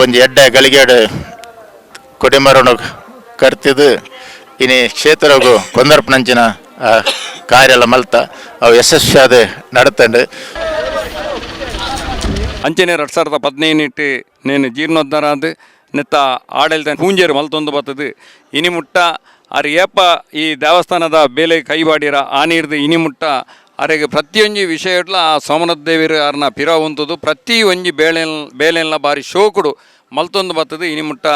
ಒಂಜಿ ಎಡ್ಡೆ ಗಳಿಗೆಡ್ ಕೊಡಿಮರಣ ಕರ್ತಿದ್ ಇನಿ ಕ್ಷೇತ್ರಗು ಕೊಂದರ್ಪನಂಚಿನ ಕಾರ್ಯಲ ಮಲ್ತ ಅವು ಯಶಸ್ವಿಯಾದ ನಡತಂಡು. ಅಂಚನೆ 2015 ನೇನು ಜೀರ್ಣೋದ್ಧಾರ ಆದ್ ನೆತ್ತ ಆಡಳಿತ ಪೂಂಜೆರ್ ಮಲ್ತೊಂದು ಬತ್ತದು. ಇನಿ ಮುಟ್ಟ ಆರ್ ಏಪ ಈ ದೇವಸ್ಥಾನದ ಬೇಲೆ ಕೈವಾಡಿರ ಆನಿರ್ದು ಇನಿ ಮುಟ್ಟ ಅರೆಗ್ ಪ್ರತಿಯೊಂಜಿ ವಿಷಯಡ್ಲ ಆ ಸೋಮನಾಥ ದೇವೆರ್ ಆರ್ನ ಪಿರ ಉಂತುದು ಪ್ರತಿ ಒಂಜಿ ಬೇಳೆ ಬೇಲೆನ್ಲ ಬಾರಿ ಶೋಕುಡು ಮಲ್ತೊಂದು ಬತ್ತದು. ಇನಿ ಮುಟ್ಟ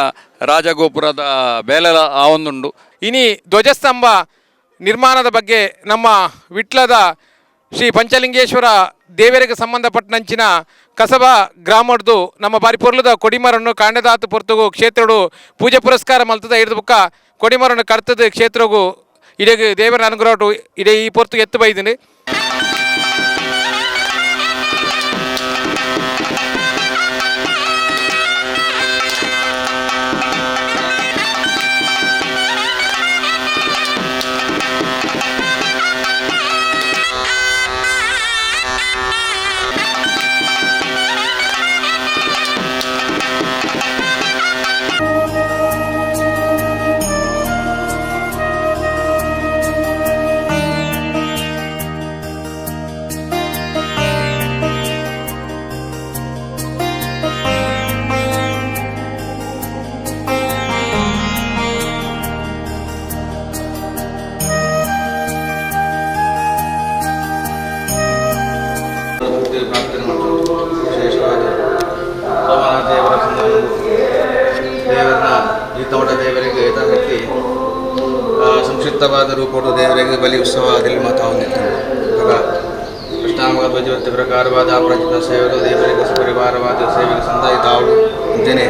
ರಾಜಗೋಪುರದ ಬೇಲೆಲ ಆವೊಂದುಂಡು. ಇನಿ ಧ್ವಜಸ್ತಂಭ ನಿರ್ಮಾಣದ ಬಗ್ಗೆ ನಮ್ಮ ವಿಟ್ಲದ ಶ್ರೀ ಪಂಚಲಿಂಗೇಶ್ವರ ದೇವರಿಗೆ ಸಂಬಂಧಪಟ್ಟಂಚಿನ ಕಸಬಾ ಗ್ರಾಮಡ್ದು ನಮ್ಮ ಬಾರಿ ಪೊರ್ಲುದ ಕೊಡಿಮರನ್ನು ಕಾಂಡದಾತು ಪೊರ್ತುಗು ಕ್ಷೇತ್ರಡು ಪೂಜೆ ಪುರಸ್ಕಾರ ಮಲ್ತದ. ಇರ್ದು ಬುಕ್ಕ ಕೊಡಿಮರನ್ನು ಕರ್ತದ ಕ್ಷೇತ್ರಗು ಇಡೆಗ್ ದೇವರ ಅನುಗ್ರಹ ಇಡೇ ಈ ಪೊರ್ತು ಎತ್ತು ಬೈದಿನಿ. ಭಕ್ತಿ ಪ್ರಾರ್ಥನೆ ಮಾಡ್ತಾರೆ. ವಿಶೇಷವಾಗಿ ಸೋಮನಾಥ ದೇವರ ಸಂಧಾನವು ದೇವರನ್ನ ಈ ತೋಟ ದೇವರಿಗೆ ಯಥಾಶಕ್ತಿ ಸಂಕ್ಷಿಪ್ತವಾದ ರೂಪೋಡು ದೇವರಿಗೆ ಬಲಿ ಉತ್ಸವ ಅದರಲ್ಲಿ ಮಾತಾ ಹೊಂದಿತ್ತು. ಇವಾಗ ಕೃಷ್ಣಾಮಗ ಧ್ವಜವರ್ತಿ ಪ್ರಕಾರವಾದ ಅಪರಾಜಿತ ಸೇವೆಗಳು ದೇವರಿಗೆ ಸಪರಿವಾರವಾದ ಸೇವೆಗೆ ಸಂದಾಯ ತಾವಳು ಅಂಚನೆ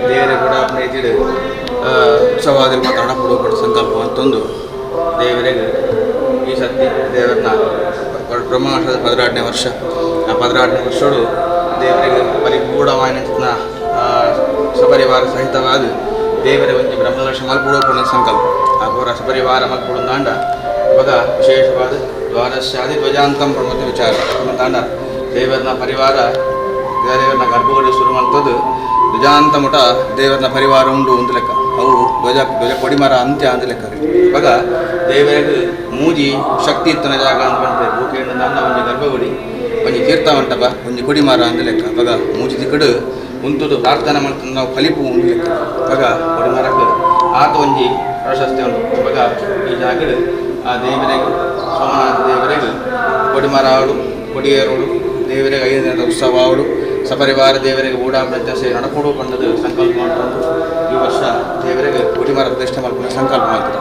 ದೇವರಿಗೆ ಕೂಡ ರೀತಿಯಲ್ಲಿ ಉತ್ಸವ ಅದರಲ್ಲಿ ಮಾತ್ರ ಹಣ ಕೊಡುವ ಸಂಕಲ್ಪ ಅಂತಂದು ದೇವರಿಗೆ ಈ ಸತಿ ದೇವರನ್ನ ಬ್ರಹ್ಮವಂಶದ 12ನೇ ವರ್ಷ. ಆ 12ನೇ ವರ್ಷಡು ದೇವರಿಗೆ ಪರಿಪೂರ್ಣವಾಯಿನ ಸಪರಿವಾರ ಸಹಿತವಾದ ದೇವರ ಒಂಜಿ ಬ್ರಹ್ಮದರ್ಶ ಮಲ್ಪುಡು ಪುಣ್ಯ ಸಂಕಲ್ಪ. ಆ ಪೂರ ಸಪರಿವಾರ ಮಲ್ಪುಡು ತಾಂಡ ಇವಾಗ ವಿಶೇಷವಾದ ದ್ವಾದಶಾದಿ ಧ್ವಜಾಂತಂ ಪ್ರಮುಖ ವಿಚಾರ ತಾಂಡ ದೇವರನ ಪರಿವಾರ ದೇವರನ ಗರ್ಭಗುಡಿ ಶುರು ಮಾಡ್ತದ್ದು ಧ್ವಜಾಂತ ಮುಟ ದೇವರನ ಪರಿವಾರ ಉಂಡು ಒಂದು ಲೆಕ್ಕ. ಅವು ಧ್ವಜ ಧ್ವಜ ಕೊಡಿಮರ ಅಂತ್ಯ ಅಂದ ಲೆಕ್ಕ. ಇವಾಗ ದೇವರಿಗೆ ಮೂಜಿ ಶಕ್ತಿ ಇತ್ತನ ಜಾಗ ಅಂತ ಪನ್ಪೆರ್. ಬೂಕೇಂಡ ಒಂಜಿ ಗರ್ಭಗುಡಿ, ಒಂಜಿ ತೀರ್ಥ ಮಂಟಪ, ಒಂಜಿ ಕೊಡಿಮರ ಅಂದ ಲೆಕ್ಕ. ಅವಾಗ ಮೂಜಿ ದಿಕ್ಕಡು ಉಂತುದು ಪ್ರಾರ್ಥನೆ ಮಾಡ್ತಂದು ನಾವು ಫಲಿಪು ಉಂದು ಲೆಕ್ಕ. ಅವಾಗ ಕೊಡಿಮರಕ್ಕೆ ಆತ ಒಂಜಿ ಪ್ರಶಸ್ತಿ ಉಂಟು. ಅವಾಗ ಈ ಜಾಗಡ್ ಆ ದೇವರಿಗೆ ಸೋಮನಾಥ ದೇವರಿಗೆ ಕೊಡಿಮರ ಆವಡು, ಕೊಡಿಯೇರೋಡು, ದೇವರಿಗೆ 5 ದಿನದ ಉತ್ಸವ ಆವಡು, ಸಪರಿವಾರ ದೇವರಿಗೆ ಊಡಾಪಣೆ ಸೇವೆ ನಡಪಡು ಪಂಡದು ಸಂಕಲ್ಪ ಮಾಡ್ಕೊಂಡು ಈ ವರ್ಷ ದೇವರಿಗೆ ಕೊಡಿಮರ ಪ್ರತಿಷ್ಠೆ ಮಲ್ಪುನ ಸಂಕಲ್ಪ ಮಾಡ್ತಾರೆ.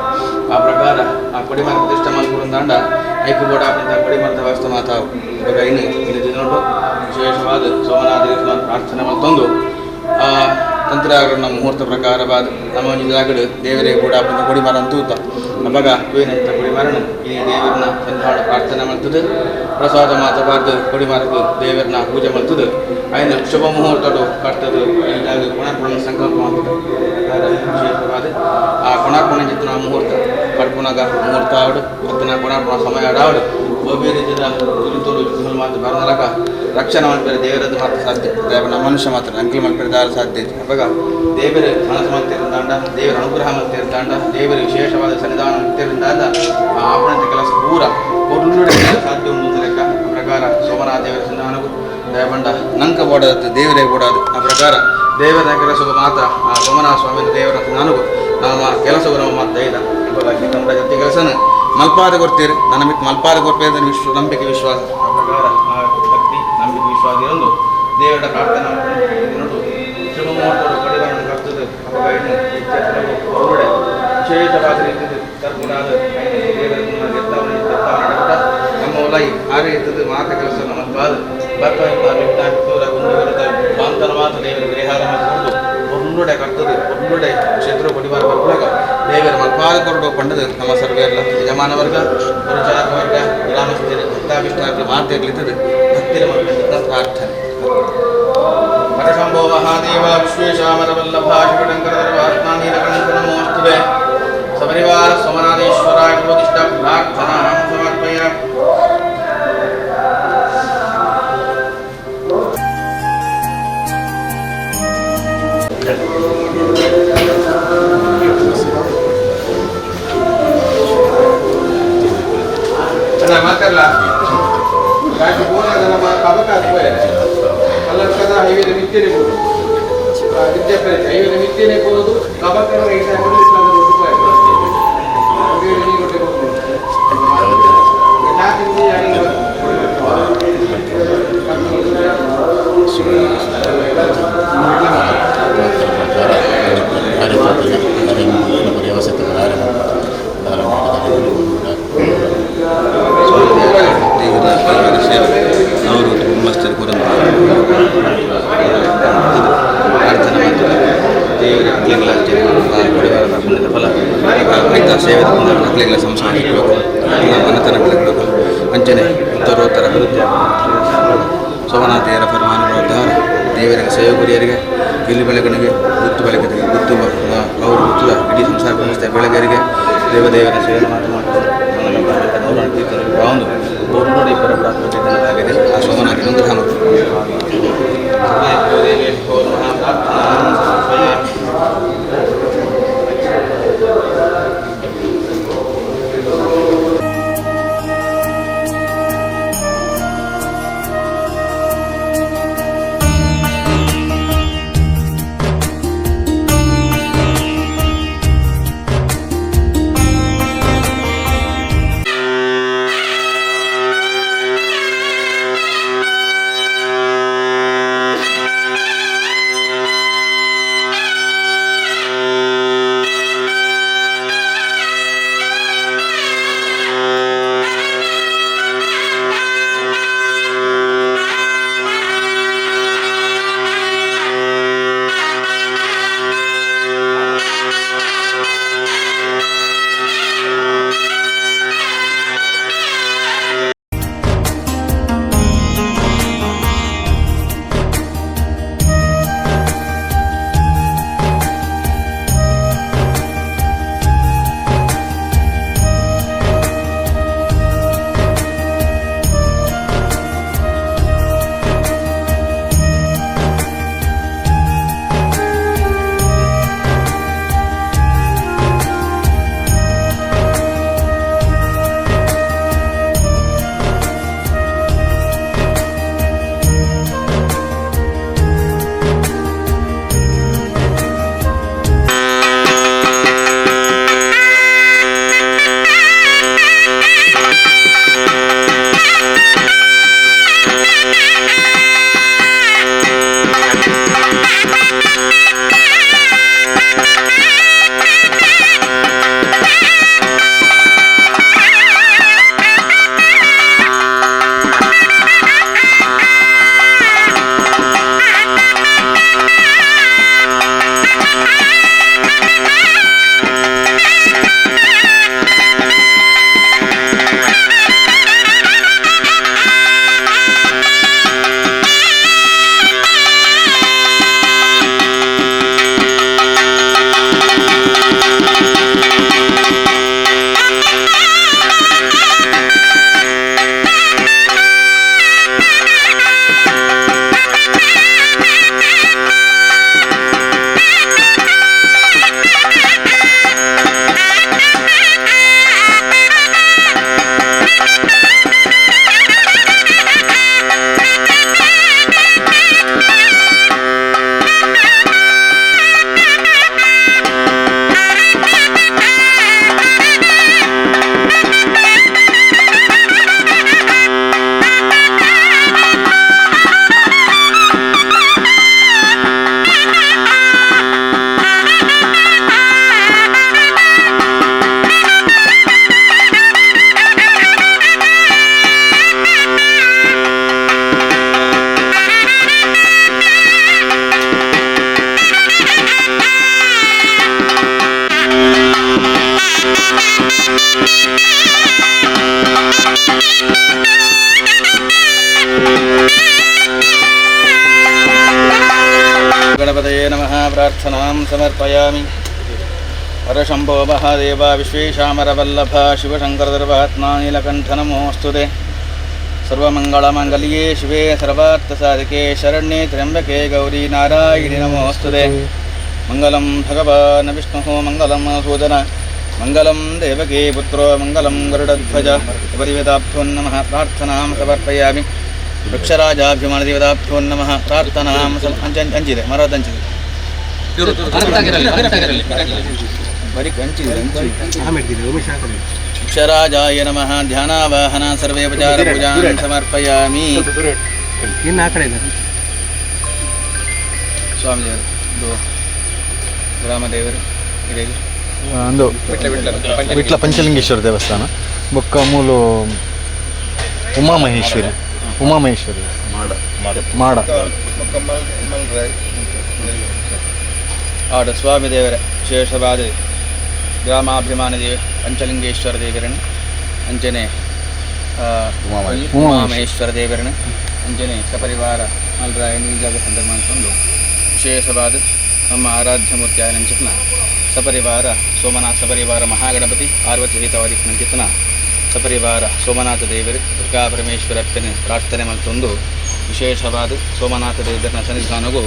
ಆ ಪ್ರಕಾರ ಆ ಕೊಡಿಮರ ಪ್ರತಿಷ್ಠೆ ಮಲ್ಪುಂದಾಂಡ ಐಕು ಬೋಡಾಪಂತ ಕೊಡಿಮರದ ವ್ಯವಸ್ಥೆ ಮಾತಾವು. ಇವಾಗ ಇನ್ನು ಇನ್ನು ದಿನೋಟು ವಿಶೇಷವಾದ ಸೋಮನಾಥ ಪ್ರಾರ್ಥನೆ ಮಲ್ತೊಂದು ಆ ತಂತ್ರಾಗರಣ ಮುಹೂರ್ತ ಪ್ರಕಾರವಾದ ನಮ್ಮ ಒಂಜಿ ಜಾಗಡ್ ದೇವರಿಗೆ ಬೋಡಾಪಂತ ಕೊಡಿಮರ ಅಂತ ಅವಾಗ ತೂಯಿನಂತ ಕೊಡಿಮರನ ಈ ದೇವರನ್ನ ಸಂಧಾನ ಪ್ರಾರ್ಥನೆ ಮಾಡ್ತದೆ. ಪ್ರಸಾದ ಮಾತ ಬಾರ್ದು ಕೊಡಿಮರಕ್ಕೆ ದೇವರನ್ನ ಪೂಜೆ ಮಾಡ್ತದೆ. ಐನ ಶುಭ ಮುಹೂರ್ತಡು ಕರ್ತದು ಈ ಜಾಗ ಕೊಣಾರ್ಪಣೆ ಸಂಕಲ್ಪ ಮಾಡ್ತದೆ. ವಿಶೇಷವಾದ ಆ ಕೊಣಾರ್ಪಣೆ ಚಿತ್ರ ಮುಹೂರ್ತ ಕಡ್ಪುನಾಗ ಮುಹೂರ್ತ ಆವಡು ಅತ್ತನ ಕೊಣಾರ್ಪಣ ಸಮಯ ಆಡಾವಡು ಒಬ್ಬೇ ರೀತಿಯ ತುರು ತುರು ಮಾತು ಬರದಲಕ ರಕ್ಷಣೆ ಮಲ್ಪೆರೆ ದೇವರದ್ದು ಮಾತ್ರ ಸಾಧ್ಯ. ದೇವ ನಮ್ಮ ಮನುಷ್ಯ ಮಾತ್ರ ಅಂಕಲ್ ಮಲ್ಪೆರೆ ದಾರ ಸಾಧ್ಯ ಇತ್ತು. ಅವಾಗ ದೇವರ ಮನಸ್ಸು ಮಲ್ತಿರುತ್ತಾಂಡ, ದೇವರ ಅನುಗ್ರಹ ಮಲ್ತಿರುತ್ತಾಂಡ, ದೇವರ ವಿಶೇಷವಾದ ಸನ್ನಿಧಾನ ಮಲ್ತಿರುತ್ತಾಂಡ ಆ ಆಪಣದ ಕೆಲಸ ಪೂರ ಕೊಡುಡೆ ಸಾಧ್ಯ ಉಂಟು ಅಂತ ಲೆಕ್ಕ. ಆ ಪ್ರಕಾರ ಸೋಮನಾಥ ದೇವರ ಸನ್ನಿಧಾನಕ್ಕೂ ದಯಪಂಡ ನಂಕ ಬೋಡದ ದೇವರೇ ಬೋಡಾದು. ಆ ಪ್ರಕಾರ ದೇವರ ಕೆಲಸವು ಮಾತ್ರ ಆ ಸೋಮನಾಥ ಸ್ವಾಮಿ ದೇವರ ಸನ್ನಿಧಾನಕ್ಕೂ ನಮ್ಮ ಕೆಲಸವು ನಮ್ಮ ಮಾತು ದೈದ. ಇವಾಗ ನಮ್ಮ ಜೊತೆ ಕೆಲಸನ ಮಲ್ಪಾದ ಕೊಡ್ತೀರಿ ನನ್ನ ಮಿತ್ ಮಲ್ಪಾದ ಕೊರ್ಪೇದ ವಿಶ್ವ ನಂಬಿಕೆ ವಿಶ್ವಾಸ. ಆ ಪ್ರಕಾರ ಆ ಭಕ್ತಿ ನಂಬಿಕೆ ವಿಶ್ವಾಸ ಇರೊಂದು ದೇವರ ಪ್ರಾರ್ಥನೆ ಮಾಡ್ಕೊಂಡು ಶುಭ ಮುಹೂರ್ತಗಳು ಕೊಡಿಗಳನ್ನು ಕರ್ತದೆ. ಅವಾಗ ಇನ್ನು ಹೊರಗಡೆ ವಿಶೇಷವಾದ ರೀತಿಯಲ್ಲಿ ಕರ್ಪುರಾದ ದೇವರ ಎತ್ತಾವಣೆ ನಮ್ಮ ಉಲೈ ಆ ರೀತಿಯದು ಮಾತ ಕೆಲಸ ಮಲ್ಪಾದ ಬರ್ಪ ಬಾಂತನ ಮಾತು ದೇವರ ಪರಿಹಾರ ಮಾಡಿಕೊಂಡು ಒಳ್ಳುಡೆ ಕರ್ತದೆ ಒಳ್ಳುಡೆ ಕ್ಷೇತ್ರ ಕೊಡಿಬಾರ ಬರ್ಪುಳಗ ದೇವರ ಮಲ್ಪಾದ ಕೊರಡು ಪಂಡದು ನಮ್ಮ ಸರ್ವೇರ್ಲ ಯಜಮಾನ ವರ್ಗ, ಪರಿಚಾರಕ ವರ್ಗ, ಗ್ರಾಮಸ್ಥರು, ಭಕ್ತಾಭಿಷ್ಟಾರ್ಥ ಮಾತಿರ್ಲಿತ್ತದೆ ಭಕ್ತಿರ ಮಲ್ಪದ ಪ್ರಾರ್ಥನೆ. ಹರಶಂಭೋ ಮಹಾದೇವ ವಿಶ್ವೇಶಾಮರವಲ್ಲಭ ಶಿವಶಂಕರ ನೀಲಕಂಠ ನಮೋಸ್ತುತೆ. ಸಪರಿವಾರ ಸೋಮನಾಥೇಶ್ವರಾಯ ಜ್ಯೋತಿಷ್ಠ ಪ್ರಾರ್ಥನಾ ಸಮರ್ಪಯ. ಅಂಚನೆ ಉತ್ತರೋತ್ತರ ಅಭಿವೃದ್ಧಿ ಸೋಮನಾಥೇರ ಪರಮಾನುಭವದ್ದಾರ ದೇವರಿಗೆ ಸೇವಕರಿಯರಿಗೆ ಇಲ್ಲಿ ಬೆಳಗಣಿಗೆ ಗುತ್ತು ಬೆಳಕರಿಗೆ ಗುತ್ತು ಅವರು ಗುತ್ತದ ಇಡೀ ಸಂಸಾರ ಸಂಸ್ಥೆ ಬೆಳಗರಿಗೆ ದೇವದೇವರ ಸೇವೆ ಮಾತು ಮಾಡ್ತಾರೆ ಒಂದು ಪರಪ್ರಾತ್ಮಚೇತನವಾಗಿದೆ ಆ ಸೋಮನಾಥನ ಅನುಗ್ರಹ गणपतये नमः। प्रार्थनां समर्पयामि। हरशम्भो महादेव विश्वेशामरवल्लभ शिवशङ्करदर्भात्मा नीलकण्ठ नमोऽस्तु ते। सर्वमङ्गलमाङ्गल्ये शिवे सर्वार्थसाधिके शरण्ये त्र्यम्बके गौरी नारायणि नमोऽस्तु ते। मङ्गलं भगवान् विष्णुः मङ्गलं सूदन मङ्गलं देवकी पुत्रो मङ्गलं गरुडध्वज परिविताभ्यो नमः। प्रार्थनां समर्पयामि। ವೃಕ್ಷರಾಜಾಭಿಮಾನ ದೇವತಾಭ್ಯೋ ನಮಃ ಪ್ರಾರ್ಥನಾ ಅಂಚಿದೆ ಮರದ ಅಂಚಿದೆ ಬರೀ ಅಂಚಿದೆ. ವೃಕ್ಷರಾಜಾಯ ನಮಃ ಧ್ಯಾನಾವಾಹನ ಸರ್ವೇ ಉಪಚಾರ ಪೂಜಾನ್ ಸಮರ್ಪಯಾಮಿ. ಸ್ವಾಮಿ ದೇವರು ಇದು ಗ್ರಾಮ ದೇವರು ಇದೆ. ಅಂದು ವಿಟ್ಲ ಪಂಚಲಿಂಗೇಶ್ವರ ದೇವಸ್ಥಾನ ಬೊಕ್ಕ ಮೂಲು ಉಮಾಮಹೇಶ್ವರಿ ಉಮಾಮಹೇಶ್ವರಿ ಮಾಡ. ಆಡ ಸ್ವಾಮಿ ದೇವರ ವಿಶೇಷವಾದ ಗ್ರಾಮಾಭಿಮಾನ ದೇವ ಪಂಚಲಿಂಗೇಶ್ವರ ದೇವರನ್ನು ಅಂಚನೆ ಉಮಾಮಹೇಶ್ವರ ದೇವರನ್ನು ಅಂಚನೆ ಸಪರಿವಾರ ಮಲ್ರಾಯ ಜಾಗ ಸಂದರ್ಭ ಮಾಡಿಕೊಂಡು ವಿಶೇಷವಾದ ನಮ್ಮ ಆರಾಧ್ಯ ಮೂರ್ತಿ ನಂಚಿತನ ಸಪರಿವಾರ ಸೋಮನಾಥ ಸಪರಿವಾರ ಮಹಾಗಣಪತಿ ಪಾರ್ವತಿ ಸಹಿತವಾದಿ ನಂಚಿತನ ಸಪರಿವಾರ ಸೋಮನಾಥ ದೇವರು ದುರ್ಗಾ ಪರಮೇಶ್ವರಪ್ಪನ ಪ್ರಾರ್ಥನೆ ಮಲ್ತೊಂದು ವಿಶೇಷವಾದ ಸೋಮನಾಥ ದೇವರನ ಸನ್ನಿಧಾನಗೂ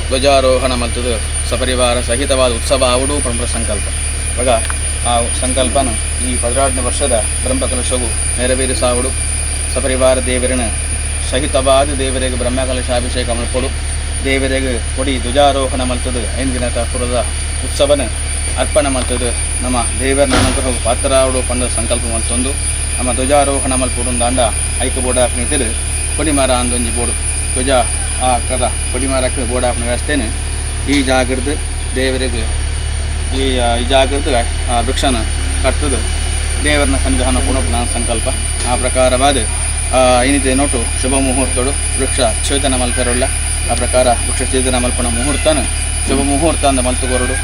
ಧ್ವಜಾರೋಹಣ ಮಲ್ತದು ಸಪರಿವಾರ ಸಹಿತವಾದ ಉತ್ಸವ ಆವುಡು ಪಂಡ ಸಂಕಲ್ಪ. ಇವಾಗ ಆ ಸಂಕಲ್ಪನ ಈ 12ನೇ ವರ್ಷದ ಬ್ರಹ್ಮಕಲಶವು ನೆರವೇರಿಸಾವುಡು. ಸಪರಿವಾರ ದೇವರಿನ ಸಹಿತವಾದ ದೇವರಿಗೆ ಬ್ರಹ್ಮಕಲಶಾಭಿಷೇಕ ಮಲ್ಪೊಡು, ದೇವರಿಗೆ ಕೊಡಿ ಧ್ವಜಾರೋಹಣ ಮಲ್ತದು 5 ದಿನದ ಪುರದ ಉತ್ಸವನ ಅರ್ಪಣೆ ಮಲ್ತದು ನಮ್ಮ ದೇವರನ ಅನುಗ್ರಹವು ಪಾತ್ರರಾವುಡು ಪಂಡ ಸಂಕಲ್ಪ ಮಲ್ತೊಂದು ನಮ್ಮ ಧ್ವಜಾರೋಹಣ ಮಲ್ಪೊಡು. ದಾಂಡ ಐಕ ಬೋಡ ನಿಂತಿರು ಕೊಡಿಮರ ಅಂದೊಂಜಿ ಬೋಡು ಧ್ವಜ ಆ ಕದ ಕೊಡಿಮರಕ್ಕೆ ಬೋಡಾಪನ ವ್ಯವಸ್ಥೆನ ಈ ಜಾಗರದ ದೇವರಿಗೆ ಈ ಈ ಜಾಗರದ ಆ ವೃಕ್ಷನ ಕಟ್ಟದು ದೇವರನ್ನ ಸನ್ನಿಧಾನ ಕೊಡೋ ಸಂಕಲ್ಪ. ಆ ಪ್ರಕಾರವಾದ ಏನಿದೆ ನೋಟು ಶುಭ ಮುಹೂರ್ತಡು ವೃಕ್ಷ ಛೇದನ ಮಲ್ಪೆರುಳ್ಳ. ಆ ಪ್ರಕಾರ ವೃಕ್ಷ ಛೇದನ ಮಲ್ಪಣ ಮುಹೂರ್ತನ ಶುಭ ಮುಹೂರ್ತ ಅಂದ ಮಲ್ತು ಕೊರಡು.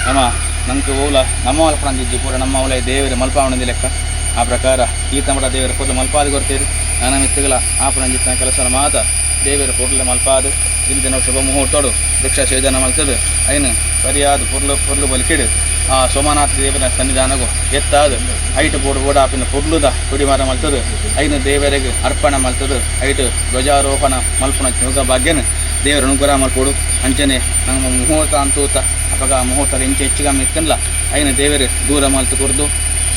ನಮ್ಮ ನಂಗೆ ಓಲ ನಮ್ಮ ಮಲ್ಪಣಂದಿಜ್ಜಿ ಪೂರ ನಮ್ಮ ಓಲ ದೇವರ ಮಲ್ಪಾವಣದಿ ಲೆಕ್ಕ. ಆ ಪ್ರಕಾರ ಈ ತಮಟ ದೇವರ ಪೂರ್ಲ ಮಲ್ಪಾದ ಕೊರ್ತೀರಿ ನನ್ನ ಮಿತ್ತುಗಳ ಆಪಣಂಜಿತ್ತಿನ ಕೆಲಸ ಮಾತ ದೇವರ ಪೂರ್ಲ ಮಲ್ಪಾದು ಇಲ್ಲಿ ದಿನ ಶುಭ ಮುಹೂರ್ತಡು ವೃಕ್ಷ ಛೇದನ ಮಲ್ತದು ಐನು ಸರಿಯಾದ ಪೊರ್ಲು ಪೊರ್ಲು ಬಲಿಕಿಡು ಆ ಸೋಮನಾಥ ದೇವರ ಸನ್ನಿಧಾನಗು ಎತ್ತಾದು ಐಟು ಬೋಡು ಬೋಡಾಪಿನ ಪೊರ್ಲುದ ಕೊಡಿಮರ ಮಲ್ತದು ಐನು ದೇವರಿಗೆ ಅರ್ಪಣೆ ಮಲ್ತದು ಐಟು ಧ್ವಜಾರೋಹಣ ಮಲ್ಪುನ ಯೋಗ ಭಾಗ್ಯನ ದೇವರ ಅನುಗ್ರಹ ಮಲ್ಪೊಡು. ಅಂಚನೆ ನಮ್ಮ ಮುಹೂರ್ತ ಅಂತೂತ ಅಪಗ ಮುಹೂರ್ತ ಇಂಚೆ ಹೆಚ್ಚಿಗೆ ಇತ್ತಲ್ಲ ಐನ ದೇವರು ದೂರ ಮಲ್ತು ಕೊರ್ದು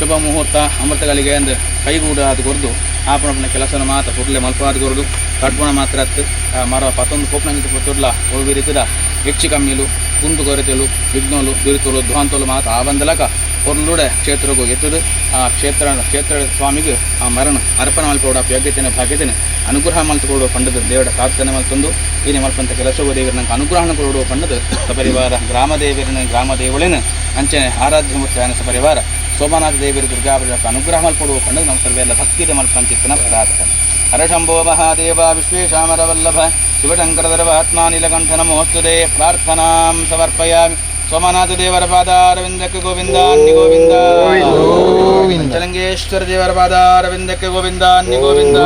ಶುಭ ಮುಹೂರ್ತ ಅಮೃತಗಳಿಗೆ ಅಂದು ಕೈಗೂಡ ಅದು ಕೊರ್ದು ಆಪಣಪನ ಕೆಲಸನ ಮಾತ ಪೊರ್ಲೆ ಮಲ್ಪಾದ ಕೊರ್ದು ಕಟ್ಪುಣ ಮಾತ್ರ ಅತ್ತು ಆ ಮರ ಪತ್ತೊಂದು ಪೋಪ್ನ ಪೊತ್ತುಡ್ಲ ಒವ್ವೆ ರೀತಿದ ಹೆಚ್ಚು ಕಮ್ಮಿಲು ಕುಂದು ಕೊರತೆಲು ವಿಘ್ನೋಲು ದುರಿತೋಲು ಧ್ವಾಂತೋಲು ಮಾತ ಆ ಬಂದಲಕ ಪೊರ್ಲುಡೆ ಕ್ಷೇತ್ರಗೂ ಎತ್ತದು ಆ ಕ್ಷೇತ್ರ ಕ್ಷೇತ್ರ ಸ್ವಾಮಿಗೆ ಆ ಮರಣ ಅರ್ಪಣೆ ಮಲ್ಪೋಡ ಯೋಗ್ಯತೆನ ಭಾಗ್ಯತೆನ ಅನುಗ್ರಹ ಮಲ್ತುಕೊಡುವ ಪಂಡದ ದೇವರ ಪ್ರಾರ್ಥನೆ ಮಲ್ತೊಂದು ಏನೇ ಮಲ್ಪಂತ ಕೆಲಸವು ದೇವರ ನಂಗೆ ಅನುಗ್ರಹಣ ಕೊಡುವ ಪಂಡದ ಸಪರಿವಾರ ಗ್ರಾಮ ದೇವರನ ಗ್ರಾಮ ದೇವಳಿನ ಅಂಚನೆ ಆರಾಧ್ಯ ಮೂರ್ತಿ ಸಪರಿವಾರ ಸೋಮನಾಥ ದೇವರು ದುರ್ಗಾಪುರ ಅನುಗ್ರಹ ಮಲ್ಪಡುವ ಪಂಡದ ನಮ್ಮ ಸರ್ವೆಲ್ಲ ಭಕ್ತಿಯ ಮಲ್ಪಂಚಿತ್ತನ ಪ್ರಾರ್ಥನೆ. ಹರ ಶಂಭೋ ಮಹಾದೇವ ವಿಶ್ವೇಶಾಮರವಲ್ಲಭ ಶಿವಶಂಕರಧರವಾತ್ಮ ನೀಲಕಂಠ ನಮೋಸ್ತುತೆ. ಪ್ರಾರ್ಥನಾಂ ಸಮರ್ಪಯಾಮಿ. ಸೋಮನಾಥ ದೇವರ ಪಾದಾರವಿಂದಕ್ಕೆ ಗೋವಿಂದಾನ್ನಿ ಗೋವಿಂದ, ಪಂಚಲಿಂಗೇಶ್ವರ ದೇವರ ಪಾದಾರವಿಂದಕ್ಕೆ ಗೋವಿಂದಾನ್ನಿ ಗೋವಿಂದ,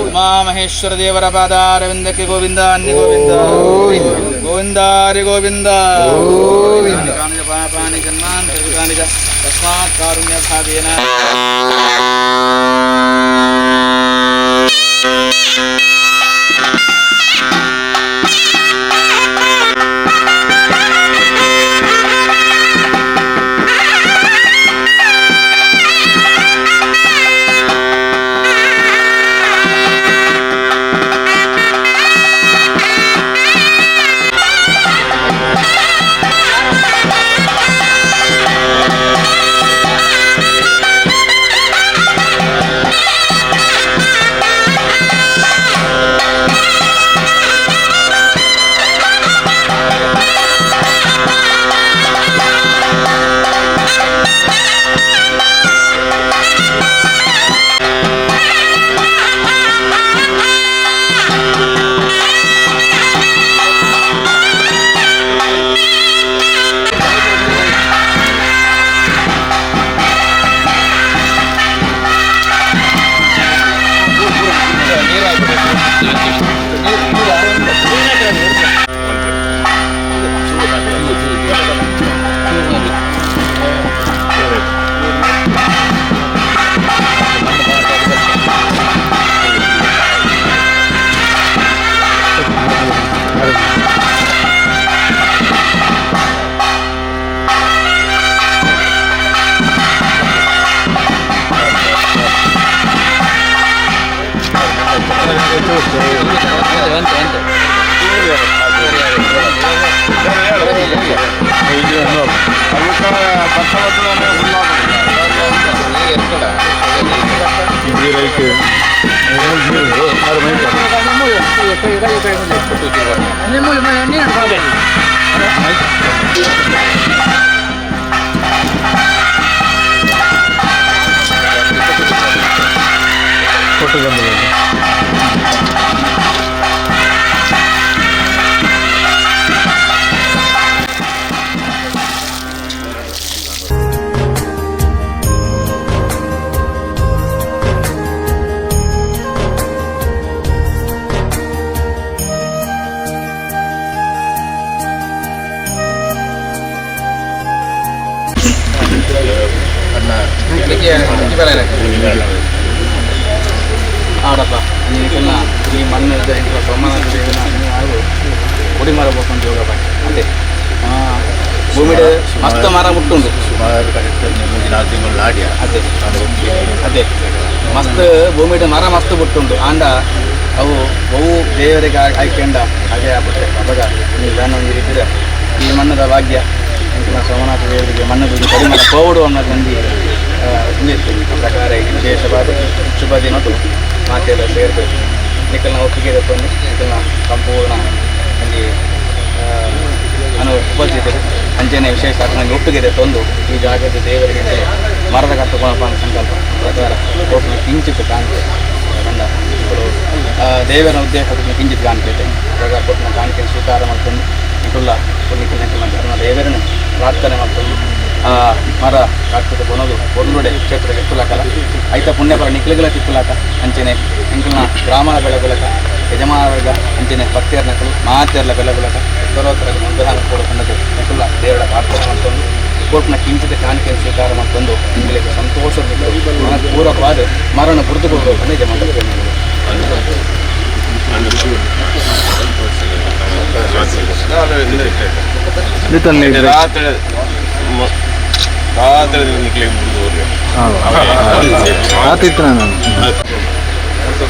ಉಮಾಮಹೇಶ್ವರ ದೇವರ ಪಾದಾರವಿಂದಕ್ಕೆ ಗೋವಿಂದಾನ್ನಿ ಗೋವಿಂದ, ಗೋವಿಂದಾರಿ ಗೋವಿಂದ. ಪಾಪಾನಿ ಜನ್ಮಾಂತರಿತಾನಿ ಚ ತಸ್ಮಾತ್ ಕಾರುಣ್ಯ ಭಾವೇನ. ಆಡಪ್ಪ ನೀ ಈ ಮಣ್ಣು ಸೋಮನಾಥ ಕೊಡಿಮರ ಬೋಕೊಂಡು ಯೋಗ ಅದೇ ಭೂಮಿಡ್ ಮಸ್ತ್ ಮರ ಮುಟ್ಟುಂಡು ಸುಮಾರು ಕರೆಕ್ಟ್ ಮೂಜಿ ನಾಲ್ಕು ತಿಂಗಳು ಆಡಿಯ ಅದೇ ಅದೇ ಮಸ್ತ್ ಭೂಮಿಡ್ ಮರ ಮಸ್ತ್ ಬಿಟ್ಟುಂಡು ಆಂಡ ಅವು ಬಹು ದೇವರಿಗೆ ಆಯ್ಕೆಂಡ ಹಾಗೆ ಆಗ್ಬಿಟ್ರೆ ಅವಾಗ ನೀವು ವ್ಯಾನ್ ಒಂದು ರೀತಿಯ ಈ ಮಣ್ಣದ ಭಾಗ್ಯ ಎಂಚಿನ ಸೋಮನಾಥ ದೇವರಿಗೆ ಮಣ್ಣು ಕಡಿಮೆ ಕೋವುಡು ಅನ್ನೋದು ಒಂದು ಇತ್ತು. ಆ ಪ್ರಕಾರ ಈ ವಿಶೇಷವಾದ ಶುಭ ದಿನದ್ದು ಮಾತೆಲ್ಲ ಸೇರಬೇಕು. ನಿಖಲ್ನ ಒಪ್ಪಿಗೆ ತಗೊಂಡು ನಿಖಲ್ನ ಸಂಪೂರ್ಣ ಅಲ್ಲಿ ಅನು ಉಪಸ್ಥಿತರು ಅಂಚನೆ ವಿಶೇಷ ನನಗೆ ಒಪ್ಪಿಗೆ ತಂದು ಈ ಜಾಗದ ದೇವರಿಗೆ ಮರದ ಕಟ್ಟುಕೊಳಪ್ಪ ಅನ್ನೋ ಸಂಕಲ್ಪ ಪ್ರಕಾರ ಒಬ್ಬನ ಕಿಂಚಿತ್ ಕಾಣಿಕೆ ಕಂಡ ದೇವರ ಉದ್ದೇಶ ಕಿಂಚಿತ್ ಕಾಣಿಕೆ ಪ್ರಕಾರ ಕೊಟ್ಟಿನ ಕಾಣಿಕೆ ಸ್ವೀಕಾರ ಮಾಡ್ಕೊಂಡು ನಿಕುಲ್ಲ ನಿಖಲ್ ಧರ್ಮ ದೇವರನ್ನು ಪ್ರಾರ್ಥನೆ ಮಾಡ್ಕೊಂಡು ಆ ಮರ ಕಟ್ಟದ ಕೊನೋದು ಒಳ್ಳುಡೆ ಕ್ಷೇತ್ರಕ್ಕೆ ತಿಪ್ಪುಲಾಕಲ್ಲ ಐತ ಪುಣ್ಯಪರ ನಿಕ್ಲುಗಳ ತಿಪ್ಪುಲಾಕ ಅಂಚನೆ ಎಂಕಲ್ನ ಗ್ರಾಮದ ಬೆಳಗುಲಕ ಯಜಮಾನವರ್ಗ ಅಂಚನೆ ಭಕ್ತಿಯರ್ ನಕಲು ಮಾತೆರ್ಲ ಬೆಳಗುಲಕ ಉತ್ತರೋತ್ತರ ಅನುಗ್ರಹ ಕೊಡಕೊಂಡದ್ದು ನಿಕುಲ್ಲ ದೇವರ ಪ್ರಾರ್ಥನೆ ಮಾಡ್ಕೊಂಡು ಕೋರ್ಟ್ನ ಕಿಂಚಿತ ಕಾಣಿಕೆಯನ್ನು ಸ್ವೀಕಾರ ಮಾಡ್ಕೊಂಡು ನಿಮಗೆ ಸಂತೋಷ ಪೂರ್ವಕವಾದ ಮರಣ ಗುರುತುಕೊಳ್ಬೇಕು ಅಂತ ಯಜಮಾನ. ಆತಿತ್ತು ನಾನು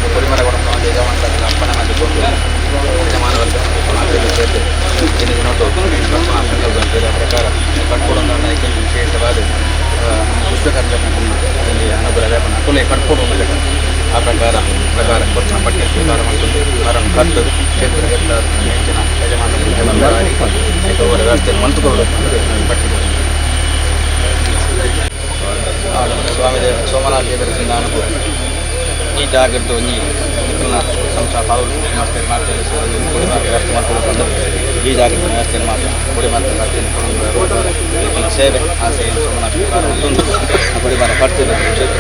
ಕೊಡಿಮರ ಕೊಡಂತ ಯಜಮಾನರ ಅಪ್ಪನ ಮಾಡಿಕೊಂಡು ಯಜಮಾನವರ್ಗ ಮಾತೆಲ್ಲ ಸೇರಿದೆ ಇನ್ನು ದಿನದ್ದು ಪ್ರಕಾರ ಕಟ್ಕೊಡೋದು ವಿಶೇಷವಾದ ಪುಸ್ತಕ ಇಲ್ಲಿ ಅನುಕೂಲ ಅನುಕೂಲ ಕಟ್ಕೊಡು ಆ ಪ್ರಕಾರ ಪ್ರಕಾರ ಕೊಟ್ಟ ಪಠ್ಯ ಸ್ವೀಕಾರ ಮಾಡಿಕೊಂಡು ಮರಣ ಕಟ್ಟದು ಕ್ಷೇತ್ರ ಹೆಚ್ಚಿನ ಯಜಮಾನ ವ್ಯವಸ್ಥೆಯನ್ನು ಮಂತುಕೊಳ್ಳಬೇಕು ಪಟ್ಟಿ ಸ್ವಾಮಿ ದೇವ ಸೋಮನಾಥ ದೇವರ ಅನುಕೂಲ ಈ ಜಾಗದ್ದು ಒಂಜಿ ನಿಕಲ್ನ ಸಂಸ್ಥಾ ಪಾವು ಮಾಡ್ತಾರೆ ಮಾಡ್ತಾರೆ ಕೊಡಿ ವ್ಯವಸ್ಥೆ ಮಾಡ್ಕೊಂಡು ಈ ಜಾಗದ ವ್ಯವಸ್ಥೆಯನ್ನು ಮಾತ್ರ ಕೊಡಿ ಮಾತ್ರ ನಿಕಲ್ನ ಸೇವೆ ಆ ಸೇವೆ ಸೋಮನಾಥ ಮತ್ತೊಂದು ಕೊಡಿಮರ ಕಟ್ತದೆ ಕ್ಷೇತ್ರ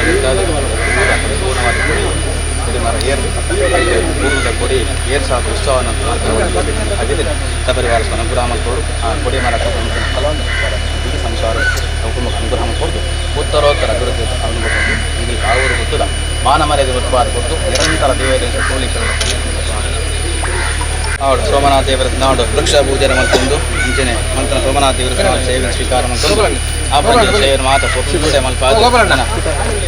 ಪೂರ್ಣವಾದ ಕೊಡಿ ಕೊಡಿಮರ ಏರ್ ಪೂರ್ಣದ ಕೊಡಿ ಏರ್ ಸಾಕು ಉತ್ಸವವನ್ನು ಹಾಗಿದ್ರೆ ಸಪರಿವಾರ ಅನುಗ್ರಹ ಮಾಡಿಕೊಡು ಆ ಕೊಡಿಮರ ಫಲವನ್ನು ಸಂಸಾರ ಕುಟುಂಬಕ್ಕೆ ಅನುಗ್ರಹ ಕೊಡ್ದು ಉತ್ತರೋತ್ತರ ಅಭಿವೃದ್ಧಿ ಅನುಭವ ಇಲ್ಲಿ ಆವರು ಗೊತ್ತದ ಮಾನ ಮರ್ಯಾದೆ ಉತ್ಪಾದ ಕೊಟ್ಟು ನಿರಂತರ ದೇವರ ತೋಳಿಕೆ ಹೌದು ಸೋಮನಾಥ ದೇವರ ನಾಡು ವೃಕ್ಷ ಪೂಜೆ ಮಾಡ್ಕೊಂಡು ಮುಂಚೆನೆ ಮಂತ್ರ ಸೋಮನಾಥ ದೇವರ ಸೇವೆ ಸ್ವೀಕಾರ ಮಾಡ್ಕೊಂಡು ಆ ಸೇವೆ ಮಾತ್ರ ಕೊಟ್ಟುಡೆ ಮಲ್ಪ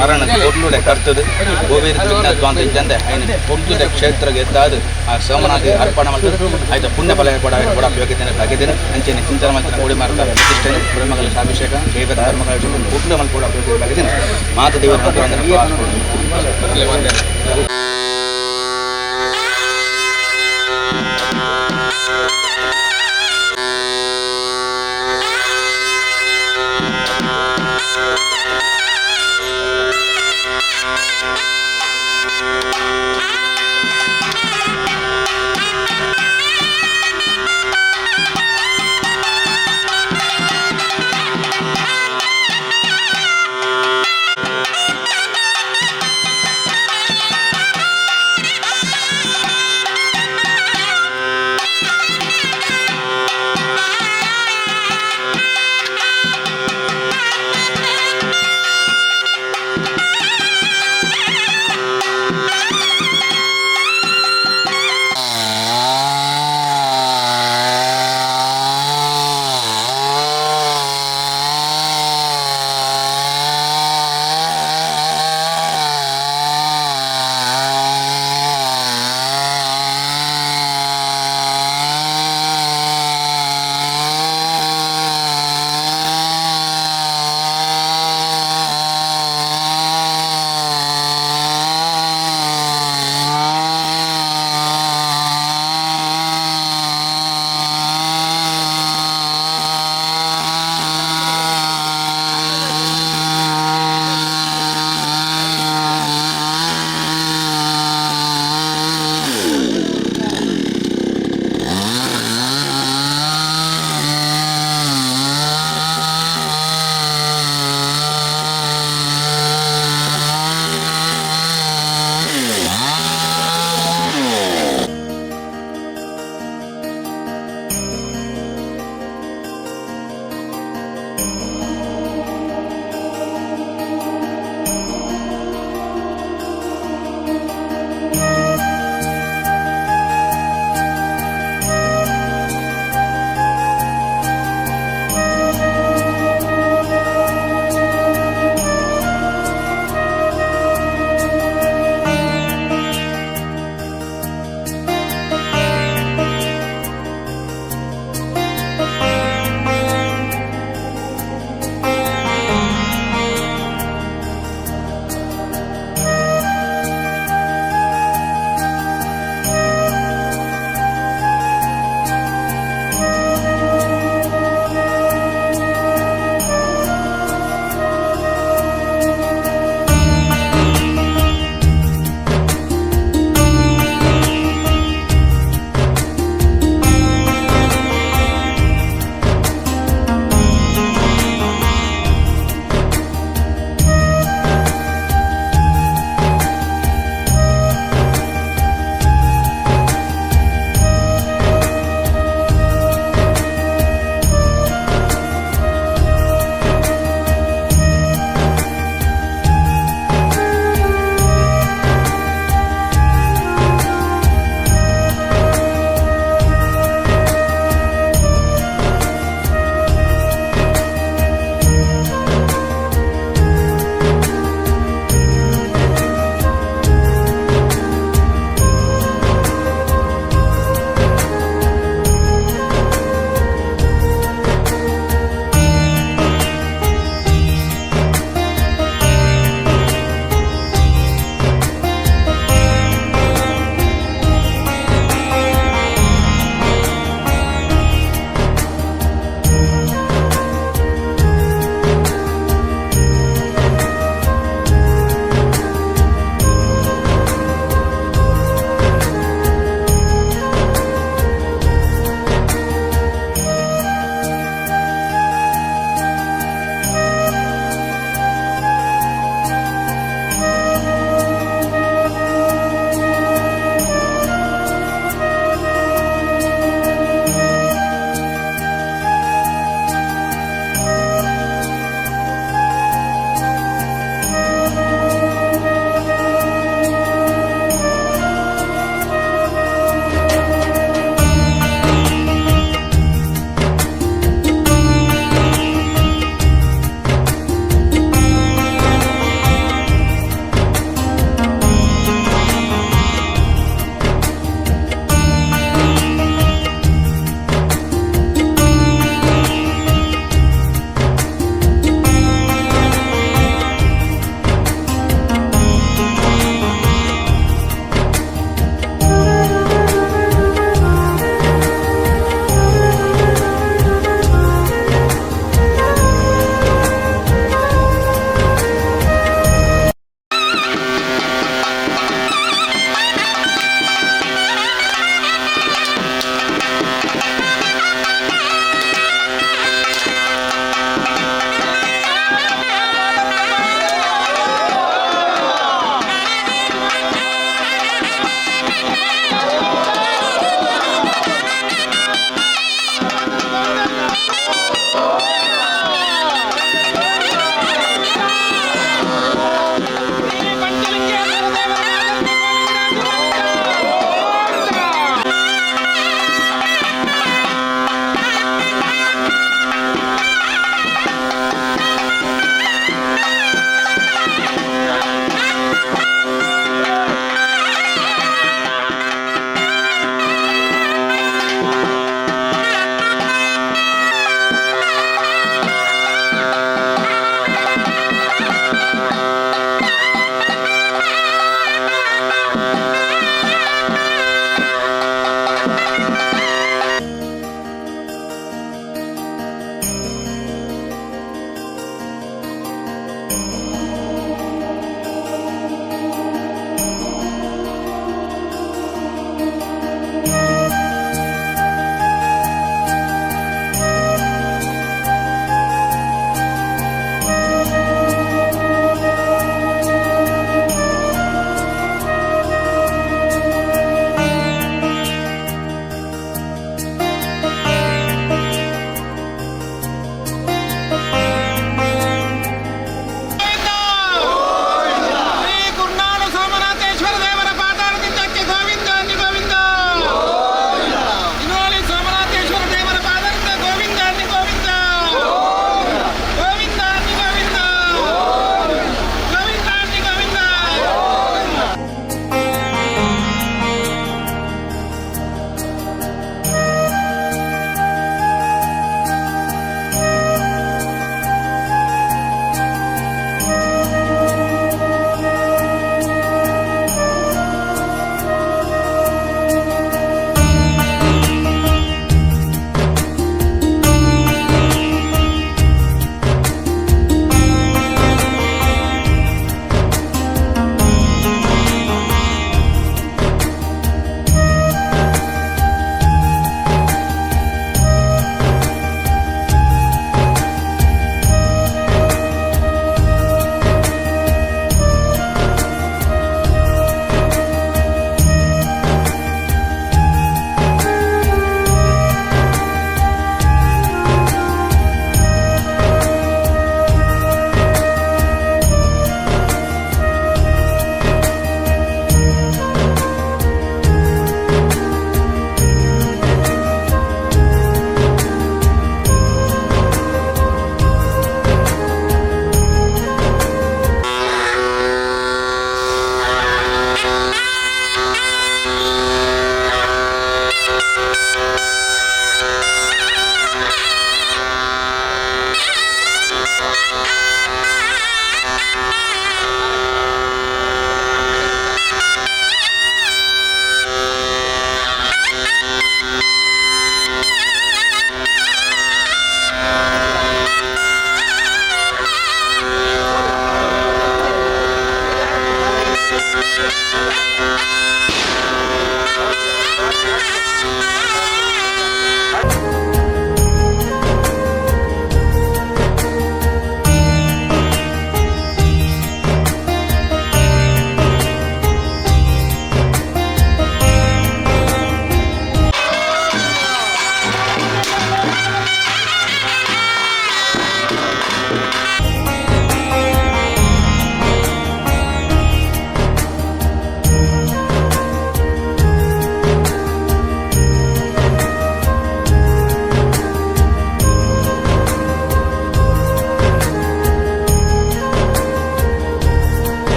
ಮರಣ ಕೊಡ್ಲುಡೆ ಕರ್ತದೆ ಗೋವಿಂದ ವಿಘ್ನತ್ವ ಇದ್ದಂತೆ ಐನ ಕೊಡ್ಲುಡೆ ಕ್ಷೇತ್ರಗೆ ಎದ್ದಾದು ಆ ಸೋಮನಾಥ ಅರ್ಪಣೆ ಮಾಡ್ತದೆ ಆಯ್ತು ಪುಣ್ಯ ಫಲ ಕೂಡ ಕೂಡ ಯೋಗ್ಯತೆಯನ್ನು ಭಾಗ್ಯದೇನೆ ಅಂಚೆನೆ ಚಿಂತನೆ ಮಂತ್ರ ಗುಡಿ ಮಾರ್ಗ ಪ್ರತಿಷ್ಠೆ ಗುರುಮಗಳ ಅಭಿಷೇಕ ದೇವರ ಧರ್ಮಗಳ ಪುಣ್ಯ ಮಲ್ ಕೂಡ ಭಾಗ್ಯದೇನೆ ಮಾತ ದೇವರ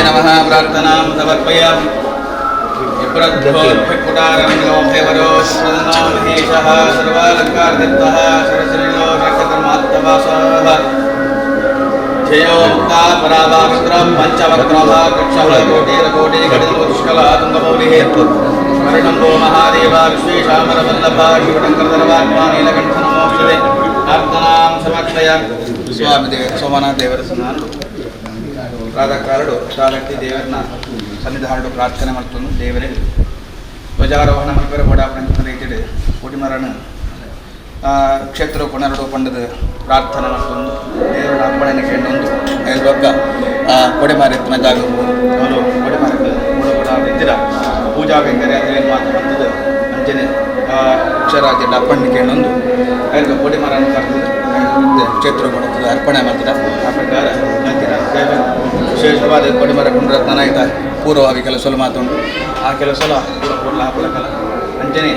ನಮಃ. ಪ್ರಾರ್ಥನಾಂ ಸಮರ್ಪಯಾಮಿ. ವಿಪ್ರಧ್ವೋಭಿಕುಟಾರವಿಂದೋಭಯವರೋ ಮಹೇಶಃ ಸರ್ವಾಲಂಕಾರದತ್ತಃ ಸರಸರಿಣೋ ರಕ್ಷಕರ್ಮಾತ್ತವಾಸಃ ಧ್ಯೇಯೋ ಮುಕ್ತಾ ಪರಾಭಾವಿಕ್ರಮ ಪಂಚವಕ್ರಮ ಕಕ್ಷಃ ಕೋಟೇರಕೋಟಿ ಗಣಿತೋಷ್ಕಲ ತುಂಗಮೌಲಿಃ ಶರಣಂಬೋ ಮಹಾದೇವ ವಿಶ್ವೇಶಾಮರವಲ್ಲಭ ಶಿವಶಂಕರಧರವಾತ್ಮ ನೀಲಕಂಠ ನಮೋಸ್ತುತೆ. ಪ್ರಾರ್ಥನಾಂ ಸಮಕ್ಷಯಾಮಿ. ಸ್ವಾಮಿ ದೇವ ಸೋಮನಾಥ ದೇವರ ಸನ್ನಿಧಾನಡು ಪ್ರಾತಃಕಾಲಡು ಶಾಲಟ್ಟಿ ದೇವರನ್ನ ಸನ್ನಿಧಾನಡು ಪ್ರಾರ್ಥನೆ ಮಾಡ್ತೊಂದು ದೇವರೇ ಧ್ವಜಾರೋಹಣ ಮಲ್ಪೆರ ಬೋಡಾಪನ ರೀತಿಡು ಕೊಡಿಮರನ ಕ್ಷೇತ್ರ ಕೊನರಡು ಪಂಡದ ಪ್ರಾರ್ಥನೆ ಮಾಡ್ತೊಂದು ದೇವರ ಅಪ್ಪಣೆನ ಕೇಂಡೊಂದು ಬೊಕ್ಕ ಕೊಡೆಮಾರೆತ್ತನ ಜಾಗ ಅವರು ಕೊಡೆಮಾರೆತ್ತ ಕೂಡ ಇದ್ದಿರ ಪೂಜಾ ಕೈಂಕರ್ಯ ಅಂದ್ರೆ ಮಾತು ಬಂತದ್ದು ಅಂಚನೆ ಅಕ್ಷರಾಜ ಅಪ್ಪಣ್ಣೆ ಕೇಂಡೊಂದು ಐಲ್ಗ ಕೊಡಿಮರನ ಕರ್ತದೆ ಕ್ಷೇತ್ರ ಕೊಡುತ್ತದೆ ಅರ್ಪಣೆ ಮಾಡ್ತದೆ. ಆ ಪ್ರಕಾರ ಅಂತಿನ ವಿಶೇಷವಾದ ಕೊಡಿಮರ ಕುಂಡ್ರತ್ನ ಆಯ್ತಾ ಪೂರ್ವವಾಗಿ ಕೆಲಸ ಮಾತುಂಟು. ಆ ಕೆಲಸ ಪೂರ ಪೂರ್ಲ ಹಾಪುಲಕಲ ಅಂಚನೆ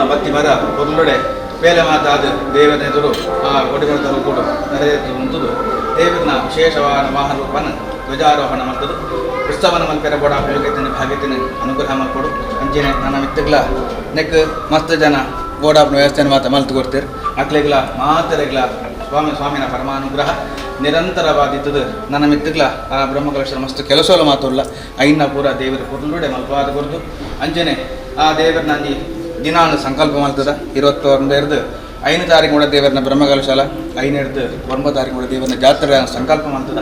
ಬತ್ತಿ ಮರ ಪೊರ್ಲುಡೆ ಬೇಲೆ ಮಾತಾದ ದೇವರ ಎದುರು ಆ ಕೊಡಿಮರದ ಕೂಡ ನೆರೆದು ಉಂಟುದು ದೇವರನ ವಿಶೇಷವಾದ ವಾಹನ ರೂಪನ ಧ್ವಜಾರೋಹಣ ಮಾಡ್ತದೆ. ಉತ್ಸವನ ಮಲ್ಪೆರ ಬೋಡ ಯೋಗ್ಯತೆನ ಭಾಗ್ಯತೆನ ಅನುಗ್ರಹ ಮಲ್ಪಡು. ಅಂಚನೆ ನನ್ನ ಮಿತ್ತಗ್ಲ ನೆಕ್ ಮಸ್ತ್ ಜನ ಬೋಡಾಪನ ವ್ಯವಸ್ಥೆನ ಮಾತ ಮಲ್ತು ಕೊಡ್ತೀರಿ. ಅಕ್ಲೆಗ್ಲ ಮಾತರೆಗ್ಲ ಸ್ವಾಮಿ ಸ್ವಾಮಿನ ಪರಮಾನುಗ್ರಹ ನಿರಂತರವಾದಿತ್ತದು. ನನ್ನ ಮಿತ್ತಗ್ಲ ಆ ಬ್ರಹ್ಮಕಲಶರ ಮಸ್ತ್ ಕೆಲಸೋಲ ಮಾತುಲ್ಲ ಐನ ಪೂರ ದೇವರ ಪೊರ್ಲುಡೆ ಮಲ್ಪಾದ ಕೊರ್ದು ಅಂಚನೆ ಆ ದೇವರ ನಂಜಿ ದಿನಾನು ಸಂಕಲ್ಪ ಮಲ್ತದ 21 5 ತಾರೀಕು ಕೂಡ ದೇವರನ್ನ ಬ್ರಹ್ಮಕಲಶಾಲ 5 9 ತಾರೀಕು ಕೂಡ ದೇವರನ್ನ ಜಾತ್ರೆ ಸಂಕಲ್ಪ ಮಲ್ತದ.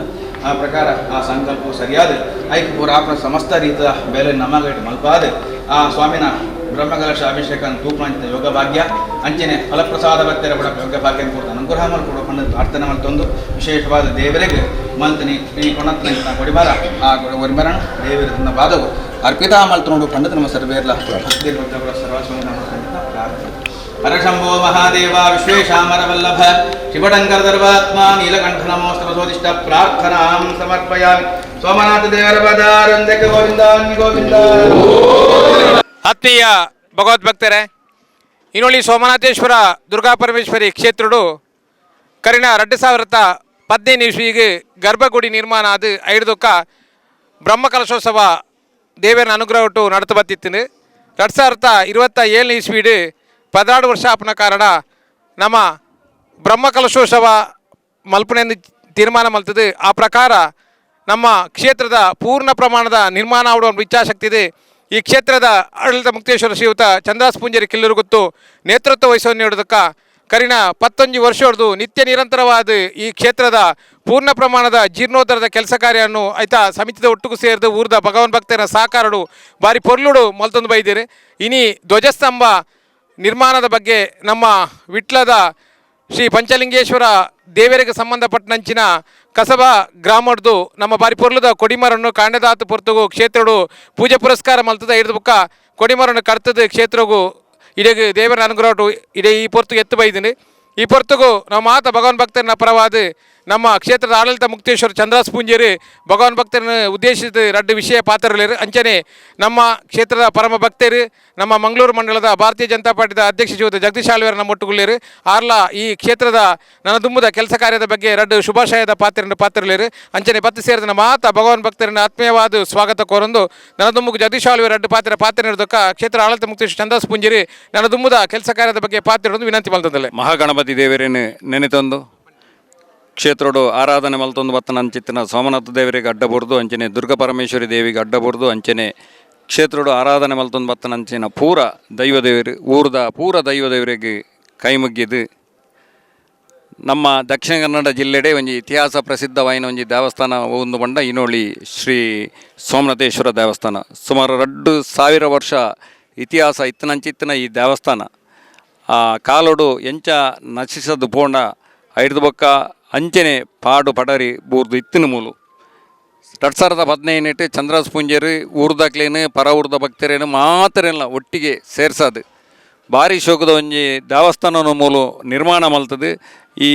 ಆ ಪ್ರಕಾರ ಆ ಸಂಕಲ್ಪವು ಸರಿಯಾದ ಐಕ್ ಪೂರ ಆಪನ ಸಮಸ್ತ ರೀತಿಯ ಬೇಲೆ ನಮಗೈಟ್ ಮಲ್ಪಾದ ಆ ಸ್ವಾಮಿನ ಬ್ರಹ್ಮಕಲಶ ಅಭಿಷೇಕ ತೂಪಂಚಿನ ಯೋಗ ಭಾಗ್ಯ ಅಂಚನೆ ಫಲಪ್ರಸಾದ ಭಕ್ತರ ಕೂಡ ಯೋಗ ಭಾಗ್ಯ ಕೊಡ್ತಾನೆ ಅನುಗ್ರಹ ಮಲ್ಕೊಡು ಪಂಡ ಪ್ರಾರ್ಥನೆ ಮಲ್ತೊಂದು ವಿಶೇಷವಾದ ದೇವರಿಗೆ ಮಲ್ತನಿ ಈ ಕೊಣತ್ನ ಕೊಡಿಮರ ಆ ಕೊಡಿಮರಣ ದೇವರ ಬಾದವು ಅರ್ಪಿತಾ ಮಲ್ತನೋಡು ಪಂಡತ ನಮ್ಮ ಸರ್ವೇರ್ಲ ಸರ್ವಸ್ವಾಮಿ ಪ್ರಾರ್ಥನೆ. ಹರಶಂಭೋ ಮಹಾದೇವ ವಿಶ್ವೇಶಾಮರವಲ್ಲಭ ಶಿವಟಂಕರ ದರ್ವಾತ್ಮ ನೀಲಕಂಠ ನಮೋಸ್ತವಸೋದಿಷ್ಟ ಪ್ರಾರ್ಥನಾಂ ಸಮರ್ಪಯಾಮಿ. ಸೋಮನಾಥ ದೇವರ ಪದಾರಂದಕ್ಕೆ ಗೋವಿಂದ ಗೋವಿಂದ. ಆತ್ಮೀಯ ಭಗವದ್ಭಕ್ತರೇ, ಇನ್ನೊಳ್ಳಿ ಸೋಮನಾಥೇಶ್ವರ ದುರ್ಗಾ ಪರಮೇಶ್ವರಿ ಕ್ಷೇತ್ರಡು ಕರಿನ 2015 ಇಸ್ವಿಗೆ ಗರ್ಭಗುಡಿ ನಿರ್ಮಾಣ ಅದು ಐದುಕ್ಕ ಬ್ರಹ್ಮಕಲಶೋತ್ಸವ ದೇವರ ಅನುಗ್ರಹಟ್ಟು ನಡತು ಬತ್ತಿತ್ತು. 2027 ಇಸ್ವಿಡು 16 ವರ್ಷ ಆಪನ ಕಾರಣ ನಮ್ಮ ಬ್ರಹ್ಮಕಲಶೋತ್ಸವ ಮಲ್ಪನೆಂದು ತೀರ್ಮಾನ ಮಲ್ತದೆ. ಆ ಪ್ರಕಾರ ನಮ್ಮ ಕ್ಷೇತ್ರದ ಪೂರ್ಣ ಪ್ರಮಾಣದ ನಿರ್ಮಾಣ ಆಡುವ ಇಚ್ಛಾಶಕ್ತಿ ಇದೆ. ಈ ಕ್ಷೇತ್ರದ ಆಡಳಿತ ಮುಕ್ತೇಶ್ವರ ಶ್ರೀಯುತ ಚಂದ್ರಾಸ್ ಪೂಂಜಾರಿ ಕಿಲ್ಲೂರು ನೇತೃತ್ವ ವಹಿಸುವ ನೀಡೋದಕ್ಕೆ ಕರಿನ 19 ವರ್ಷದದು ನಿತ್ಯ ನಿರಂತರವಾದ ಈ ಕ್ಷೇತ್ರದ ಪೂರ್ಣ ಪ್ರಮಾಣದ ಜೀರ್ಣೋದ್ಧಾರದ ಕೆಲಸ ಕಾರ್ಯವನ್ನು ಆಯ್ತಾ ಸಮಿತಿದ ಒಟ್ಟಿಗೂ ಸೇರಿದು ಊರ್ದ ಭಗವಾನ್ ಭಕ್ತರ ಸಹಕಾರಡು ಬಾರಿ ಪೊರ್ಲುಡು ಮಲ್ತೊಂದು ಬೈದಿರಿ. ಇನಿ ಧ್ವಜಸ್ತಂಭ ನಿರ್ಮಾಣದ ಬಗ್ಗೆ ನಮ್ಮ ವಿಟ್ಲದ ಶ್ರೀ ಪಂಚಲಿಂಗೇಶ್ವರ ದೇವರಿಗೆ ಸಂಬಂಧಪಟ್ಟಂಚಿನ ಕಸಬಾ ಗ್ರಾಮಡ್ದು ನಮ್ಮ ಬಾರಿ ಪೊರ್ಲುದ ಕೊಡಿಮರನ್ನು ಕಾಂಡದಾತು ಪೊರ್ತುಗು ಕ್ಷೇತ್ರಡು ಪೂಜೆ ಪುರಸ್ಕಾರ ಮಲ್ತದ ಹಿಡಿದು ಬುಕ್ಕ ಕೊಡಿಮರನ್ನು ಕರ್ತದ ಕ್ಷೇತ್ರಗು ಇಡೀ ದೇವರ ಅನುಗ್ರಹ ಇಡೀ ಈ ಪೊರ್ತುಗೆ ಎತ್ತು ಬೈದಿನಿ. ಈ ಪೊರ್ತುಗು ನಮ್ಮ ಮಾತ ಭಗವಾನ್ ಭಕ್ತರನ್ನ ಪರವಾದ ನಮ್ಮ ಕ್ಷೇತ್ರದ ಆಡಳಿತ ಮುಕ್ತೇಶ್ವರ ಚಂದ್ರಾಸ್ ಪೂಂಜೇರಿ ಭಗವಾನ್ ಭಕ್ತರನ್ನು ಉದ್ದೇಶಿಸಿದ ರಡ್ಡು ವಿಷಯ ಪಾತ್ರಗಳಿರು. ಅಂಚನೆ ನಮ್ಮ ಕ್ಷೇತ್ರದ ಪರಮ ಭಕ್ತರು ನಮ್ಮ ಮಂಗಳೂರು ಮಂಡಲದ ಭಾರತೀಯ ಜನತಾ ಪಾರ್ಟಿದ ಅಧ್ಯಕ್ಷ ಶ್ರೀಯುತ ಜಗದೀಶ್ ಆಳ್ವೇರ ನಮ್ಮ ಒಟ್ಟುಗುಳ್ಳೇರು. ಆರ್ಲ ಈ ಕ್ಷೇತ್ರದ ನನ್ನ ದುಂಬುದ ಕೆಲಸ ಕಾರ್ಯದ ಬಗ್ಗೆ ರಡ್ಡು ಶುಭಾಶಯದ ಪಾತ್ರಲಿರು. ಅಂಚನೆ ಬತ್ತು ಸೇರಿದ ನಮ್ಮ ಮಾತ ಭಗವಾನ್ ಭಕ್ತರನ್ನ ಆತ್ಮೀಯವಾದ ಸ್ವಾಗತ ಕೋರೊಂದು ನನ್ನ ದುಂಬುಗು ಜಗದೀಶ್ ಆಳ್ವೇರ ರಡ್ಡು ಪಾತ್ರ ಪಾತ್ರ ನೀಡೋದಕ್ಕ ಕ್ಷೇತ್ರ ಆಡಳಿತ ಮುಕ್ತೇಶ್ವರ ಚಂದ್ರಾಸ್ ಪೂಂಜೇರಿ ನನ್ನ ದುಂಬುದ ಕೆಲಸ ಕಾರ್ಯದ ಬಗ್ಗೆ ಪಾತ್ರ ವಿನಂತಿ ಮಲ್ತದಲ್ಲೇ. ಮಹಾಗಣಪತಿ ದೇವರೇನು ನೆನೆತಂದು ಕ್ಷೇತ್ರಡು ಆರಾಧನೆ ಮಲ್ತೊಂದು ಬತ್ತನ ಅಂಚಿತ್ತಿನ ಸೋಮನಾಥ ದೇವರಿಗೆ ಅಡ್ಡ ಬುರ್ದು ಅಂಚನೆ ದುರ್ಗಾ ಪರಮೇಶ್ವರಿ ದೇವಿಗೆ ಅಡ್ಡ ಬುರ್ದು ಅಂಚನೆ ಕ್ಷೇತ್ರಡು ಆರಾಧನೆ ಮಲ್ತೊಂದು ಬತ್ತನ ಅಂಚಿನ ಪೂರ ದೈವ ದೇವರು ಊರ್ದ ಪೂರ ದೈವ ದೇವರಿಗೆ ಕೈ ಮುಗ್ಗಿದು ನಮ್ಮ ದಕ್ಷಿಣ ಕನ್ನಡ ಜಿಲ್ಲೆಡೆ ಒಂಜಿ ಇತಿಹಾಸ ಪ್ರಸಿದ್ಧವಾಯಿನ ಒಂಜಿ ದೇವಸ್ಥಾನ ಒಂದು ಬಂಡ ಇನೋಳಿ ಶ್ರೀ ಸೋಮನಾಥೇಶ್ವರ ದೇವಸ್ಥಾನ. ಸುಮಾರು 2000 ವರ್ಷ ಇತಿಹಾಸ ಇತ್ತನಂಚಿತ್ತಿನ ಈ ದೇವಸ್ಥಾನ ಆ ಕಾಲೋಡು ಎಂಚ ನಶಿಸದು ಪೋಂಡ ಐಡ್ದು ಬೊಕ್ಕ ಅಂಚನೆ ಪಾಡು ಪಡರಿ ಬೂರ್ದು ಇತ್ತಿನ ಮೂಲು 2015 ಚಂದ್ರಾಸ್ ಪೂಂಜೇರು ಊರ್ದಕ್ಲೇನು ಪರ ಊರ್ದ ಭಕ್ತರೇನು ಮಾತರೆಲ್ಲ ಒಟ್ಟಿಗೆ ಸೇರ್ಸದು ಭಾರಿ ಶೋಕದ ಒಂಜಿ ದೇವಸ್ಥಾನನ ಮೂಲು ನಿರ್ಮಾಣ ಮಲ್ತದೆ. ಈ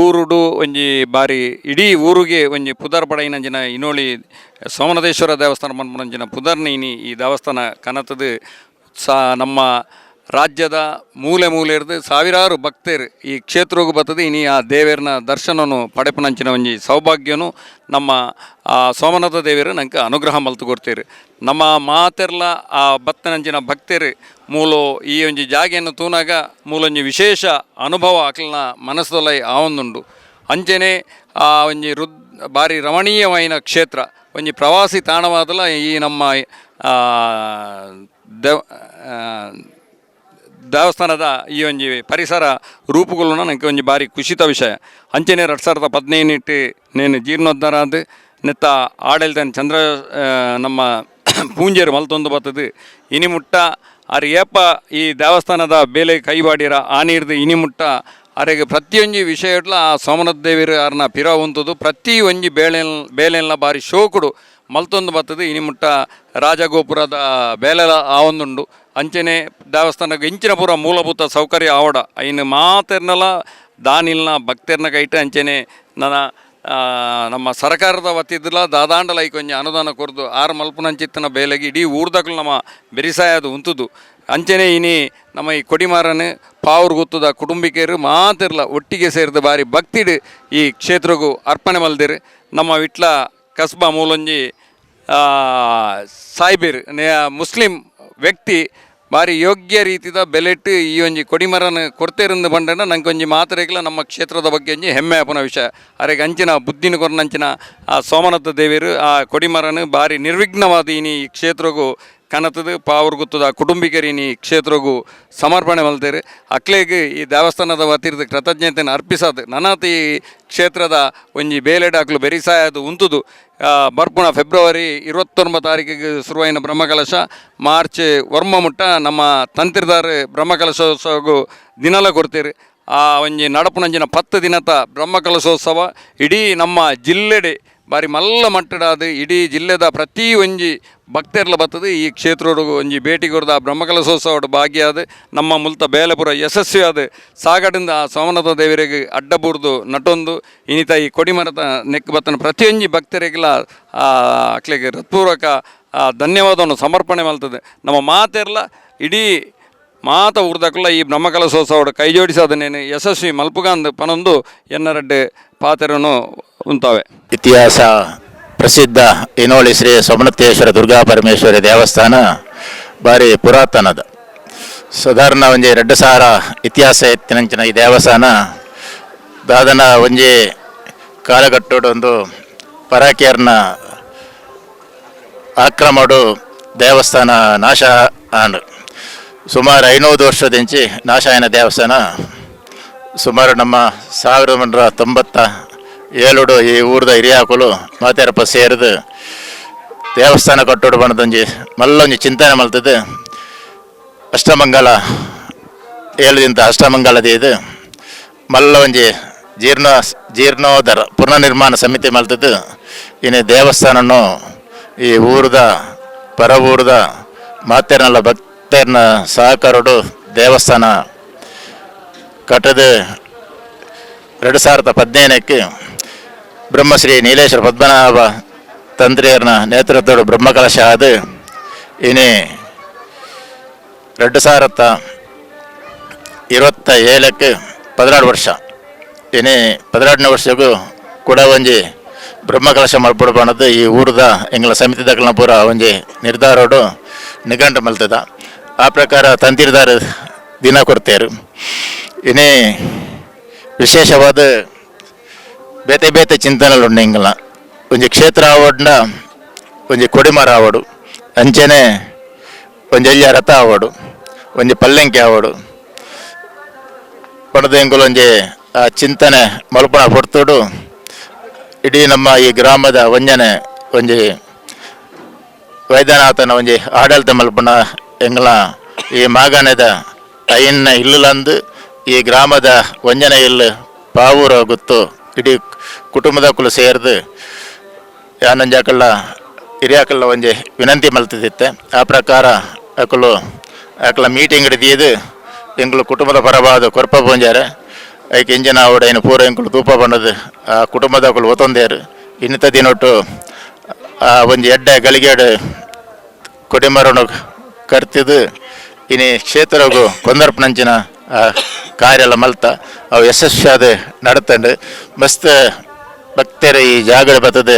ಊರುಡು ಒಂಜಿ ಬಾರಿ ಇಡೀ ಊರಿಗೆ ಒಂಜಿ ಪುದರ್ ಪಡೈನಂಚಿನ ಇನೋಳಿ ಸೋಮನಾಥೇಶ್ವರ ದೇವಸ್ಥಾನ ಪನ್ಪುನಂಚಿನ ಪುದರ್ನ ಇನಿ ಈ ದೇವಸ್ಥಾನ ಕನತದು. ಸಾ ನಮ್ಮ ರಾಜ್ಯದ ಮೂಲೆ ಮೂಲೆ ಸಾವಿರಾರು ಭಕ್ತರು ಈ ಕ್ಷೇತ್ರಗೂ ಬರ್ತದೆ. ಇನಿ ಆ ದೇವರನ ದರ್ಶನನು ಪಡೆಪುನಂಚಿನ ಒಂಜಿ ಸೌಭಾಗ್ಯನು ನಮ್ಮ ಆ ಸೋಮನಾಥ ದೇವರು ನಂಗೆ ಅನುಗ್ರಹ ಮಲ್ತು ಕೊಡ್ತೀರಿ. ನಮ್ಮ ಮಾತೆರ್ಲ ಆ ಬತ್ತನಂಚಿನ ಭಕ್ತರು ಮೂಲು ಈ ಒಂಜಿ ಜಾಗೆಯನ್ನು ತೂನಾಗ ಮೂಲೊಂಜಿ ವಿಶೇಷ ಅನುಭವ ಅಕ್ಲನ ಮನಸ್ಸದೊಲೈ ಆವೊಂದುಂಡು. ಅಂಚನೆ ಆ ಒಂಜಿ ಬಾರಿ ರಮಣೀಯವಾಯಿನ ಕ್ಷೇತ್ರ, ಒಂಜಿ ಪ್ರವಾಸಿ ತಾಣವಾದಲ ಈ ನಮ್ಮ ದೇವಸ್ಥಾನದ ಈ ಒಂಜಿ ಪರಿಸರ ರೂಪುಗೊಳ್ಳುನ ನಂಗೆ ಒಂಜಿ ಬಾರಿ ಖುಷಿತ ವಿಷಯ. ಅಂಚನೆ 2015 ನೇನು ಜೀರ್ಣೋದ್ಧಾರ ಆದ್ ನೆತ್ತ ಆಡಳಿತ ಚಂದ್ರ ನಮ್ಮ ಪೂಂಜೆರ್ ಮಲ್ತೊಂದು ಬತ್ತದು. ಇನಿ ಮುಟ್ಟ ಆರ್ ಏಪ ಈ ದೇವಸ್ಥಾನದ ಬೇಲೆ ಕೈವಾಡಿರ ಆನೀರ್ದು ಇನಿ ಮುಟ್ಟ ಅರೆಗೆ ಪ್ರತಿಯೊಂಜಿ ವಿಷಯಡ್ಲ ಆ ಸೋಮನಾಥ ದೇವರು ಆರ್ನ ಪಿರ ಉಂತುದು ಪ್ರತಿ ಒಂಜಿ ಬೇಲೆಲ್ಲ ಬಾರಿ ಶೋಕುಡು ಮಲ್ತೊಂದು ಬತ್ತದು. ಇನಿ ಮುಟ್ಟ ರಾಜಗೋಪುರದ ಬೇಲೆಲ ಆವೊಂದುಂಡು. ಅಂಚನೆ ದೇವಸ್ಥಾನಕ್ಕೆ ಇಂಚಿನ ಪೂರ ಮೂಲಭೂತ ಸೌಕರ್ಯ ಆವಡ ಐನು ಮಾತೆರ್ನಲ ದಾನಿಲ್ನ ಭಕ್ತೆರ್ನ ಕೈಟ್. ಅಂಚನೆ ನನ ನಮ್ಮ ಸರ್ಕಾರದ ವತಿದ್ಲ ದಾದಾಂಡಲ ಐಕೊಂಜಿ ಅನುದಾನ ಕೊರ್ದು ಆರು ಮಲ್ಪುನಂಚಿತ್ತನ ಬೇಲೆಗೆ ಇಡೀ ಊರ್ದಕ್ಲು ನಮ್ಮ ಬೆರಿಸಾಯದು ಉಂತುದು. ಅಂಚನೆ ಇನಿ ನಮ್ಮ ಈ ಕೊಡಿಮಾರನ್ ಪಾವೂರು ಗುತ್ತದ ಕುಟುಂಬಿಕೆಯರು ಮಾತಿರ್ಲ ಒಟ್ಟಿಗೆ ಸೇರಿದ ಬಾರಿ ಭಕ್ತಿಡ್ ಈ ಕ್ಷೇತ್ರಗೂ ಅರ್ಪಣೆ ಮಲ್ದಿರು. ನಮ್ಮ ವಿಟ್ಲ ಕಸ್ಬಾ ಮೂಲೊಂಜಿ ಸಾಯ್ಬೀರ್ ಮುಸ್ಲಿಂ ವ್ಯಕ್ತಿ ಬಾರಿ ಯೋಗ್ಯ ರೀತಿದ ಬೆಲೆಟ್ ಈ ಒಂಜಿ ಕೊಡಿಮರನ ಕೊಡ್ತೇರಿಂದ ಬಂಡನ ನಂಗೆ ಒಂಜಿ ಮಾತ್ರೆಗ್ಲ ನಮ್ಮ ಕ್ಷೇತ್ರದ ಬಗ್ಗೆ ಒಂಜಿ ಹೆಮ್ಮೆ ಆಪುನ ವಿಷಯ. ಅರೆಗೆ ಅಂಚಿನ ಬುದ್ಧಿನ ಕೊರ್ನಂಚಿನ ಆ ಸೋಮನಾಥ ದೇವರು ಆ ಕೊಡಿಮರನ ಬಾರಿ ನಿರ್ವಿಘ್ನವಾದ ಇನಿ ಈ ಕ್ಷೇತ್ರಗೂ ಕನತದು. ಪಾವೂರು ಗುತ್ತದ ಕುಟುಂಬಿಕರು ಇನಿ ಕ್ಷೇತ್ರಗೂ ಸಮರ್ಪಣೆ ಮಲ್ತೇರು. ಅಕ್ಲೆಗ್ ಈ ದೇವಸ್ಥಾನದ ವತಿರ್ದ ಕೃತಜ್ಞತೆಯನ್ನು ಅರ್ಪಿಸದು ನನಾತ್ ಈ ಕ್ಷೇತ್ರದ ಒಂಜಿ ಬೇಲೆಡ್ ಅಕ್ಲು ಬೆರಿಸಾಯದು ಉಂತುದು. ಬರ್ಪುಣ ಫೆಬ್ರವರಿ 29 ತಾರೀಕಿಗೆ ಶುರುವಾಯಿನ ಬ್ರಹ್ಮಕಲಶ ಮಾರ್ಚ್ ವರ್ಮ ಮುಟ್ಟ ನಮ್ಮ ತಂತ್ರಿದಾರ ಬ್ರಹ್ಮಕಲಶೋತ್ಸವಗೂ ದಿನಲ ಕೊಡ್ತೀರಿ. ಆ ಒಂಜಿ ನಡಪುನಂಚಿನ 10 ದಿನತ ಬ್ರಹ್ಮಕಲಶೋತ್ಸವ ಇಡೀ ನಮ್ಮ ಜಿಲ್ಲೆಡೆ ಬಾರಿ ಮಲ್ಲ ಮಟ್ಟಡಾದ ಇಡೀ ಜಿಲ್ಲೆದ ಪ್ರತಿ ಒಂಜಿ ಭಕ್ತೆರ್ಲ ಬರ್ತದೆ. ಈ ಕ್ಷೇತ್ರಡು ಒಂಜಿ ಭೇಟಿ ಕೊರ್ದು ಆ ಬ್ರಹ್ಮಕಲಶೋತ್ಸವಡು ಭಾಗಿಯಾದ ನಮ್ಮ ಮುಲ್ತ ಬೇಲೆಪುರ ಯಶಸ್ವಿಯಾದ ಸಾಗಡಿಂದ ಆ ಸೋಮನಾಥ ದೇವರಿಗೆ ಅಡ್ಡಬೂರ್ದು ನಟೊಂದು ಇನಿತ ಈ ಕೊಡಿಮರತ ನೆಕ್ ಬತ್ತನ ಪ್ರತಿಯೊಂಜಿ ಭಕ್ತರಿಗೆಲ್ಲ ಅಕ್ಲೆಗೆ ಹೃತ್ಪೂರ್ವಕ ಧನ್ಯವಾದವನ್ನು ಸಮರ್ಪಣೆ ಮಲ್ತದೆ. ನಮ್ಮ ಮಾತೆರ್ಲ ಇಡೀ ಮಾತ ಊರ್ದಕ್ಲ ಈ ಬ್ರಹ್ಮಕಲಶೋತ್ಸವಡು ಕೈ ಜೋಡಿಸೋದನ್ನೇನು ಯಶಸ್ವಿ ಮಲ್ಪುಗಾಂದ್ ಪನೊಂದು ಎನ್ನರಡ್ಡೆ ಪಾತೆರನು ಉಂತಾವೆ. ಇತಿಹಾಸ ಪ್ರಸಿದ್ಧ ಇನೋಳಿ ಶ್ರೀ ಸೋಮನಾಥೇಶ್ವರ ದುರ್ಗಾ ಪರಮೇಶ್ವರಿ ದೇವಸ್ಥಾನ ಭಾರಿ ಪುರಾತನದ. ಸಾಧಾರಣ ಒಂಜಿ 2000 ಇತಿಹಾಸ ಎತ್ತಿನಂಚಿನ ಈ ದೇವಸ್ಥಾನ ದಾದನ ಒಂಜಿ ಕಾಲಘಟ್ಟೋಡು ಒಂದು ಪರಾಕಿಯರ್ನ ಆಕ್ರಮಡು ದೇವಸ್ಥಾನ ನಾಶ ಆಂಡ್. ಸುಮಾರು 500 ವರ್ಷದಿಂಚಿ ನಾಶ ಆಯಿನ ದೇವಸ್ಥಾನ ಸುಮಾರು ನಮ್ಮ 1997 ಈ ಊರದ ಹಿರಿಯಾಕುಲು ಮಾತೆರಪ್ಪ ಸೇರಿದು ದೇವಸ್ಥಾನ ಕಟ್ಟೋಡು ಬಣ್ಣದೊಂಜಿ ಮಲ್ಲೊಂಜಿ ಚಿಂತನೆ ಮಲ್ತದೆ. ಅಷ್ಟಮಂಗಲ 7 ದಿನದ ಅಷ್ಟಮಂಗಲದ ಇದು ಮಲ್ಲ ಒಂಜಿ ಜೀರ್ಣೋದ್ಧಾರ ಪುನರ್ನಿರ್ಮಾಣ ಸಮಿತಿ ಮಲ್ತದ್ದು. ಇನ್ನು ದೇವಸ್ಥಾನನು ಈ ಊರದ ಪರ ಊರದ ಮಾತೆರ್ನಲ್ಲ ಭಕ್ತರ್ನ ಸಹಕಾರಡು ದೇವಸ್ಥಾನ ಕಟ್ಟದು. 2015ಕ್ಕೆ ಬ್ರಹ್ಮಶ್ರೀ ನೀಲೇಶ್ವರ ಪದ್ಮನಾಭ ತಂತ್ರಿಯರ್ನ ನೇತೃತ್ವದ ಬ್ರಹ್ಮಕಲಶ ಅದು ಇನಿ 2027ಕ್ಕೆ 16 ವರ್ಷ. ಇನಿ 16ನೇ ವರ್ಷಕ್ಕೂ ಕೂಡ ಒಂಜಿ ಬ್ರಹ್ಮಕಲಶ ಮಲ್ಪೊಡು ಪಂಡದು ಈ ಊರದ ಎಂಗಳ ಸಮಿತಿ ಪೂರ ಒಂಜಿ ನಿರ್ಧಾರೋಡು ನಿಘಂಟು ಮಲ್ತದ. ಆ ಪ್ರಕಾರ ತಂತಿರ್ದಾರ ದಿನ ಕೊಡ್ತೇರು. ಇನಿ ವಿಶೇಷವಾದ ಬೇತೆ ಬೇತೆ ಚಿಂತನೆಲು ಉಂಡು. ಎಂಕಲ್ನ ಒಂಜಿ ಕ್ಷೇತ್ರ ಆವಡ್ಂಡ ಒಂಜಿ ಕೊಡಿಮರ ಆವಡು, ಅಂಚನೆ ಒಂಜಿ ಎಲ್ಯ ರಥ ಆವಡು, ಒಂಜಿ ಪಲ್ಲೆಂಕಿ ಆವಡು ಪಂಡದ ಎಂಕುಲು ಒಂಜಿ ಆ ಚಿಂತನೆ ಮಲ್ಪುನ ಪೊರ್ತುಡು ಇಡೀ ನಮ್ಮ ಈ ಗ್ರಾಮದ ಒಂಜನೆ ಒಂಜಿ ವೈದ್ಯನಾಥನ ಒಂಜಿ ಆಡಳಿತ ಮಲ್ಪುನ ಎಂಗ್ಲ ಈ ಮಾಗಣೆದ ಐನ್ನ ಇಲ್ಲುಲಂದು ಈ ಗ್ರಾಮದ ಒಂಜನೆ ಇಲ್ಲು ಪಾವೂರ ಗುತ್ತು ಇಡೀ ಕುಟುಂಬದಕುಲು ಸೇರ್ದು ಯಾನೊಂಜಿ ಅಕಲ್ಲ ಹಿರಿಯಾಕಲ್ಲ ಒಂಜಿ ವಿನಂತಿ ಮಲ್ತಿದ್ದಿತ್ತೆ. ಆ ಪ್ರಕಾರ ಅಕುಲು ಅಕಲ ಮೀಟಿಂಗ್ ದೀದು ಎಂಕುಲು ಕುಟುಂಬದ ಪರವಾದ ಕೊರ್ಪ ಪೂಂಜಾರೆ. ಐಕ್ ಇಂಜಿನ ಆವಡ್ ಐನು ಪೂರ ಎಂಕುಲು ತೂಪ ಬಣ್ಣದ ಆ ಕುಟುಂಬದಕುಲು ಒತ್ತೊಂದೇರು. ಇನ್ನಿತ ದಿನೊಟ್ಟು ಆ ಒಂಜಿ ಎಡ್ಡೆ ಗಳಿಗೆಡ್ ಕೊಡಿಮರನು ಕರ್ತಿದ್ದು. ಇನಿ ಕ್ಷೇತ್ರಗು ಕೊಂದರ್ಪನಂಚಿನ ಕಾರ್ಯಲ ಮಲ್ತ ಅವು ಯಶಸ್ವಿಯಾದ ನಡತಂಡು. ಮಸ್ತ್ ಭಕ್ತರು ಈ ಜಾಗಡೆ ಬತ್ತದ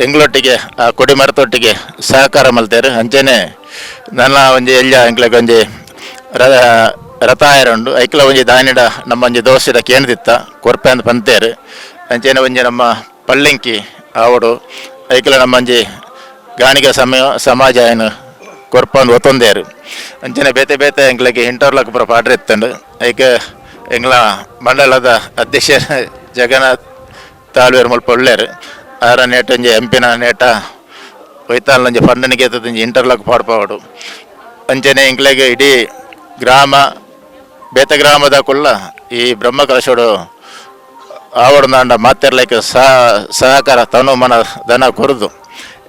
ಎಂಗ್ಲೊಟ್ಟಿಗೆ ಆ ಕೊಡಿಮರತೊಟ್ಟಿಗೆ ಸಹಕಾರ ಮಲ್ತೇರು. ಅಂಚನೆ ನನ್ನ ಒಂಜಿ ಎಲ್ಯ ಎಂಕ್ಲೆಗ್ ಒಂಜಿ ರಥಾಯರ ಉಂಡು. ಐಕ್ಲ ಒಂಜಿ ದಾನಿಡ ನಮ್ಮ ಒಂಜಿ ದೋಸೆದ ಕೇಂದ್ರಿತ್ತ ಕೊರ್ಪೆ ಅಂದ್ ಪಂತೇರು. ಅಂಚನೆ ಒಂಜಿ ನಮ್ಮ ಪಳ್ಳಿಂಕಿ ಆವಡು ಐಕ್ಲ ನಮ್ಮ ಒಂಜಿ ಗಾಣಿಗ ಸಮಯ ಸಮಾಜ ಏನು ಕೊರ್ಪಂದು ಒತ್ತೊಂದೇರು. ಅಂಚನೆ ಬೇತೆ ಬೇತೆ ಎಂಕ್ಲೆಗ್ ಇಂಟರ್ಲಾಕ್ ಪೂರ ಪಾಡ್ರೆ ಇತ್ತಂಡು. ಐಕ್ ಎಂಗ್ಲ ಮಂಡಲದ ಅಧ್ಯಕ್ಷ ಜಗನ್ನಾಥ್ ತಾಳ್ವೇರ್ ಮುಲ್ಪ ಉಳ್ಳೇರು. ಆರ ನೇಟ ಒಂಜಿ ಎಂಪಿನ ನೇಟ ಒಯ್ತಾಲ್ ಒಂಜಿ ಫಂಡನಿಗೆ ಒಂಜಿ ಇಂಟರ್ಲಾಕ್ ಪಾಡ್ಪಾವಡು. ಅಂಚನೆ ಎಂಕ್ಲೆಗ್ ಇಡೀ ಗ್ರಾಮ ಬೇತೆ ಗ್ರಾಮದ ಕುಲ್ಲ ಈ ಬ್ರಹ್ಮ ಕಲಶೋಡು ಆವಡು ನಾಂಡ ಮಾತೆರ್ಲೈಕ್ ಸಹಕಾರ ತನು ಮನ ಧನ ಕೊರ್ದು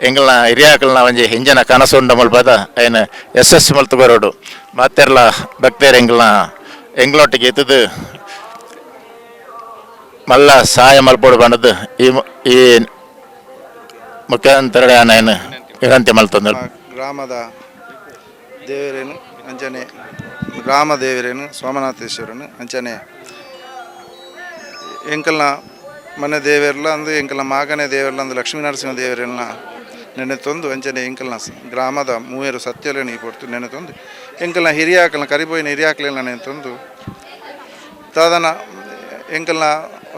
ಎಂಗ್ಲನ ಹಿರಿಯಾಕಲ್ನ ಒಂಜಿ ಹಿಂಜನ ಕನಸು ಉಂಡ ಮುಲ್ಪದ ಐನ್ ಯಶಸ್ಸು ಮಲ್ತು ಬರೋಡು. ಮಾತೆರ್ಲ ಭಕ್ತರು ಎಂಗ್ಲನ ಎಂಗ್ಲೊಟ್ಟಿಗೆ ಇತ್ತದು ಮಲ್ಲ ಸಹಾಯ ಮಲ್ಪೊಡು ಪಂಡದು ಈ ಈ ಮುಖ್ಯಾಂತರ ನಾನು ವಿನಂತಿ ಮಲ್ತೊಂದು. ಗ್ರಾಮದ ದೇವರೇನು ಅಂಚನೆ ಗ್ರಾಮ ದೇವರೇನು ಸೋಮನಾಥೇಶ್ವರನು ಅಂಚನೆ ಎಂಕಲ್ನ ಮನೆ ದೇವರ್ಲ ಅಂದು ಎಂಕಲ್ನ ಮಾಗನೆ ದೇವರ್ಲ ಅಂದು ಲಕ್ಷ್ಮೀ ನರಸಿಂಹ ದೇವರೆಲ್ಲ ನೆನೆತೊಂದು ಅಂಚನೆ ಎಂಕಲ್ನ ಗ್ರಾಮದ ಮೂವೆರು ಸತ್ಯಲೇನು ಈ ಪೊರ್ತು ನೆನೆತೊಂದು ಎಂಕಲ್ನ ಹಿರಿಯಾಕಲ್ನ ಕರಿಬೋಯಿನ ಹಿರಿಯಾಕಲೆಲ್ಲ ನೆನೆತೊಂದು ದಾದನ ಎಂಕಲ್ನ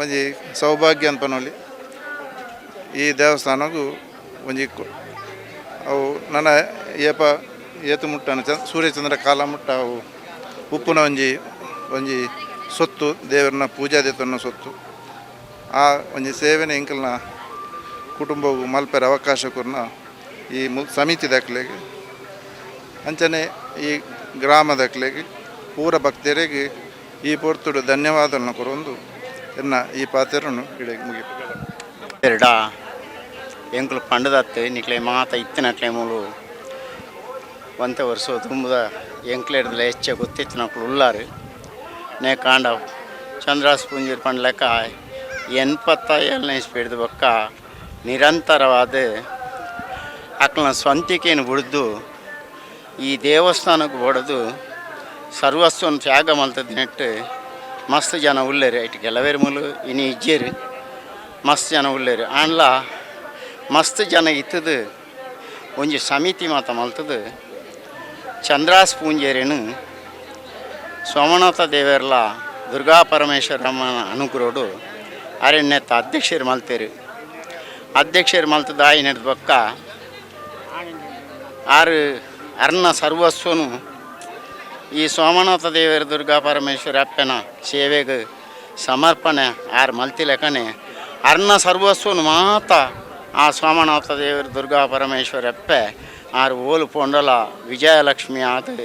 ಒಂಜಿ ಸೌಭಾಗ್ಯ ಅನ್ಪನೊಲಿ ಈ ದೇವಸ್ಥಾನಗು ಒಂಜಿ ಅವು ನನ್ನ ಏಪ ಏತು ಮುಟ್ಟನ ಸೂರ್ಯಚಂದ್ರ ಕಾಲ ಮುಟ್ಟ ಅವು ಉಪ್ಪುನ ಒಂಜಿ ಒಂಜಿ ಸೊತ್ತು, ದೇವರನ್ನ ಪೂಜಾ ದೇತನ್ನ ಸೊತ್ತು. ಆ ಒಂಜಿ ಸೇವೆನ ಎಂಕಲ್ನ ಕುಟುಂಬವು ಮಲ್ಪೆರ ಅವಕಾಶ ಕೊರ್ನ ಈ ಸಮಿತಿ ದಾಖಲೆಗೆ ಅಂಚನೆ ಈ ಗ್ರಾಮದಕ್ಲೆಗ್ ಪೂರ ಭಕ್ತರಿಗೆ ಈ ಪೊರ್ತುಡು ಧನ್ಯವಾದలను ಕೊರೊಂದು ಎನ್ನ ಈ ಪಾತೆರನು ಇಡೆ ಮುಗಿಪು. ಎರಡ ಎಂಕುಲು ಪಂಡದತ್ತು ನಿಕ್ಲೆ ಮಾತ ಇತ್ತಿನಕ್ಲೆ ಮೂಲು ಒಂತೆ ವರ್ಷ ತುಂಬುದ ಎಂಕ್ಲೆಡ್ದಲ ಹೆಚ್ಚ ಗೊತ್ತಿತ್ತಿನಕ್ಲು ಉಲ್ಲಾರು. ನೇ ಕಾಂಡ ಚಂದ್ರಾಸ್ ಪೂಂಜೀರ್ ಪಂಡ್ಲೆಕ್ಕ 87ನೇ ಇಸ್ಪೀಡ್ದ ಬೊಕ್ಕ ನಿರಂತರವಾದ ಅಕ್ಲನ ಸ್ವಂತಿಕೆಯನ್ನು ಬುಡ್ದು ಈ ದೇವಸ್ಥಾನಕ್ಕೆ ಬಡದು ಸರ್ವಸ್ವನ ತ್ಯಾಗ ಮಲ್ತದ ನೆಟ್ಟು ಮಸ್ತ್ ಜನ ಉಲ್ಲೇರು. ಐಟ್ ಕೆಲವೇರು ಮೂಲು ಇನಿ ಇಜ್ಜೇರು, ಮಸ್ತ್ ಜನ ಉಲ್ಲೇರು. ಆಂಡ್ಲ ಮಸ್ತ್ ಜನ ಇತ್ತದು ಒಂಜಿ ಸಮಿತಿ ಮಾತ ಮಲ್ತದು ಚಂದ್ರಾಸ್ ಪೂಂಜೇರೇನು ಸೋಮನಾಥ ದೇವೆರ್ಲ ದುರ್ಗಾ ಪರಮೇಶ್ವರಮ್ಮನ ಅನುಗ್ರಹಡು ಅರಣ್ಯತ್ತ ಅಧ್ಯಕ್ಷರು ಮಲ್ತೇರು. ಅಧ್ಯಕ್ಷರು ಮಲ್ತದ ಆಯಿನದ ಬೊಕ್ಕ ಆರು ಅರ್ಣ ಸರ್ವಸ್ವನು ಈ ಸೋಮನಾಥ ದೇವರ ದುರ್ಗಾ ಪರಮೇಶ್ವರ ಅಪ್ಪನ ಸೇವೆಗೆ ಸಮರ್ಪಣೆ ಆರು ಮಲ್ತಿಲೆಕನೆ ಅರ್ಣ ಸರ್ವಸ್ವನು ಮಾತ ಆ ಸೋಮನಾಥ ದೇವರ ದುರ್ಗಾ ಪರಮೇಶ್ವರ ಅಪ್ಪೆ ಆರು ಓಲು ಪೊಂಡಲ ವಿಜಯಲಕ್ಷ್ಮಿ ಆದ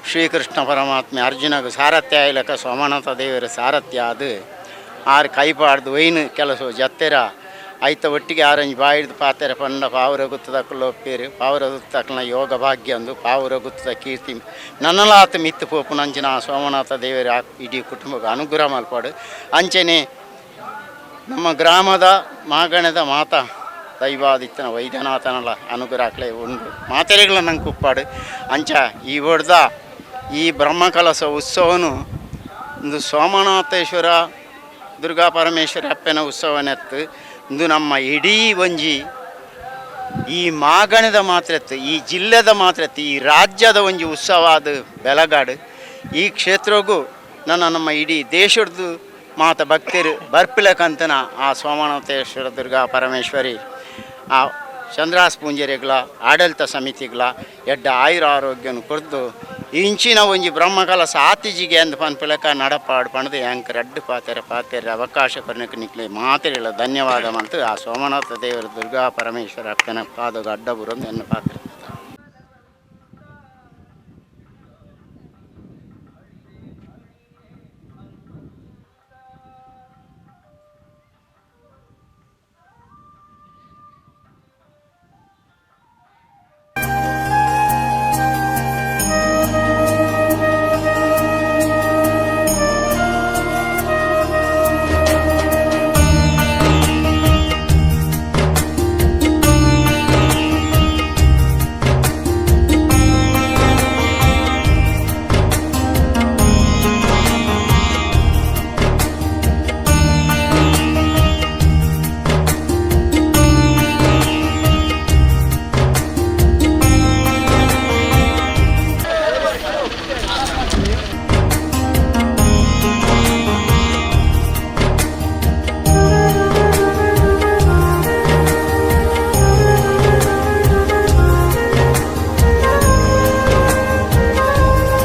ಶ್ರೀಕೃಷ್ಣ ಪರಮಾತ್ಮೆ ಅರ್ಜುನಗ ಸಾರಥ್ಯ ಆಯ್ಲಕ ಸೋಮನಾಥ ದೇವರ ಸಾರಥ್ಯ ಅದು ಆರು ಕೈಪಾಡ್ದು ಒಯ್ನು ಕೆಲಸ ಜತ್ತೆರ ಐತ ಒಟ್ಟಿಗೆ ಆರಂಜಿ ಬಾಯಿಡ್ದು ಪಾತೆರ ಪಂಡ ಪಾవుರ ಗುತ್ತದಕ್ಕಲು ಒಪ್ಪೇರು. ಪಾವುರ ಗುತ್ತಕ್ಲನ ಯೋಗ ಭಾಗ್ಯ ಅಂದು ಪಾವುರ ಗುತ್ತದ ಕೀರ್ತಿ ನನ್ನಲಾತ ಮಿತ್ತು ಪೋಪುನಂಚಿನ ಸೋಮನಾಥ ದೇವರ ಇಡೀ ಕುಟುಂಬಕ್ಕೆ ಅನುಗ್ರಹ ಮಲ್ಪಾಡು. ಅಂಚನೆ ನಮ್ಮ ಗ್ರಾಮದ ಮಾಗಣದ ಮಾತಾ ದೈವಾದಿತ್ತನ ವೈದ್ಯನಾಥನಲ ಅನುಗ್ರಹ ಉಂಡು ಮಾತೆರೆಗಳ ನಂಗೆ ಕುಪ್ಪಾಡು. ಅಂಚ ಈ ಒಡ್ದ ಈ ಬ್ರಹ್ಮಕಲಶ ಉತ್ಸವನು ಒಂದು ಸೋಮನಾಥೇಶ್ವರ ದುರ್ಗಾ ಪರಮೇಶ್ವರ ಅಪ್ಪನ ಉತ್ಸವನೆತ್ತು. ಇಂದು ನಮ್ಮ ಇಡೀ ಒಂಜಿ ಈ ಮಾಗಣದ ಮಾತ್ರತ್ತು, ಈ ಜಿಲ್ಲೆದ ಮಾತ್ರತ್ತು, ಈ ರಾಜ್ಯದ ಒಂಜಿ ಉತ್ಸವ ಅದು ಬೆಳಗಾಡು. ಈ ಕ್ಷೇತ್ರಗೂ ನನ್ನ ನಮ್ಮ ಇಡೀ ದೇಶದ್ದು ಮಾತ ಭಕ್ತರು ಬರ್ಪಿಲಕಂತನ ಆ ಸೋಮನಾಥೇಶ್ವರ ದುರ್ಗಾ ಪರಮೇಶ್ವರಿ ಆ ಚಂದ್ರಾಸ್ ಪೂಂಜರಿಗಳ ಆಡಳಿತ ಸಮಿತಿಗಳ ಎಡ್ಡ ಆಯುರ ಆರೋಗ್ಯನು ಕೊರ್ದು ಇಂಚಿನ ಒಂಜಿ ಬ್ರಹ್ಮಕಲಸ ಆತಿಜಿಗೆ ಅಂದ್ ಪನ್ಪಿಲಕ ನಡಪಾಡು ಪಣದು ಯಾಂಕ್ ರಡ್ಡು ಪಾತೆರ ಪಾತೆರ ಅವಕಾಶ ಕೊರ್ನಕ್ಕೆ ನಿಕ್ಲೆ ಮಾತೆರಿಲ್ಲ ಧನ್ಯವಾದ ಮಂತು ಆ ಸೋಮನಾಥ ದೇವರ ದುರ್ಗಾ ಪರಮೇಶ್ವರ ಅಪ್ಪನ ಪಾದಗ ಅಡ್ಡಬುರೊಂದು ಎನ್ನ ಪಾತ್ರ.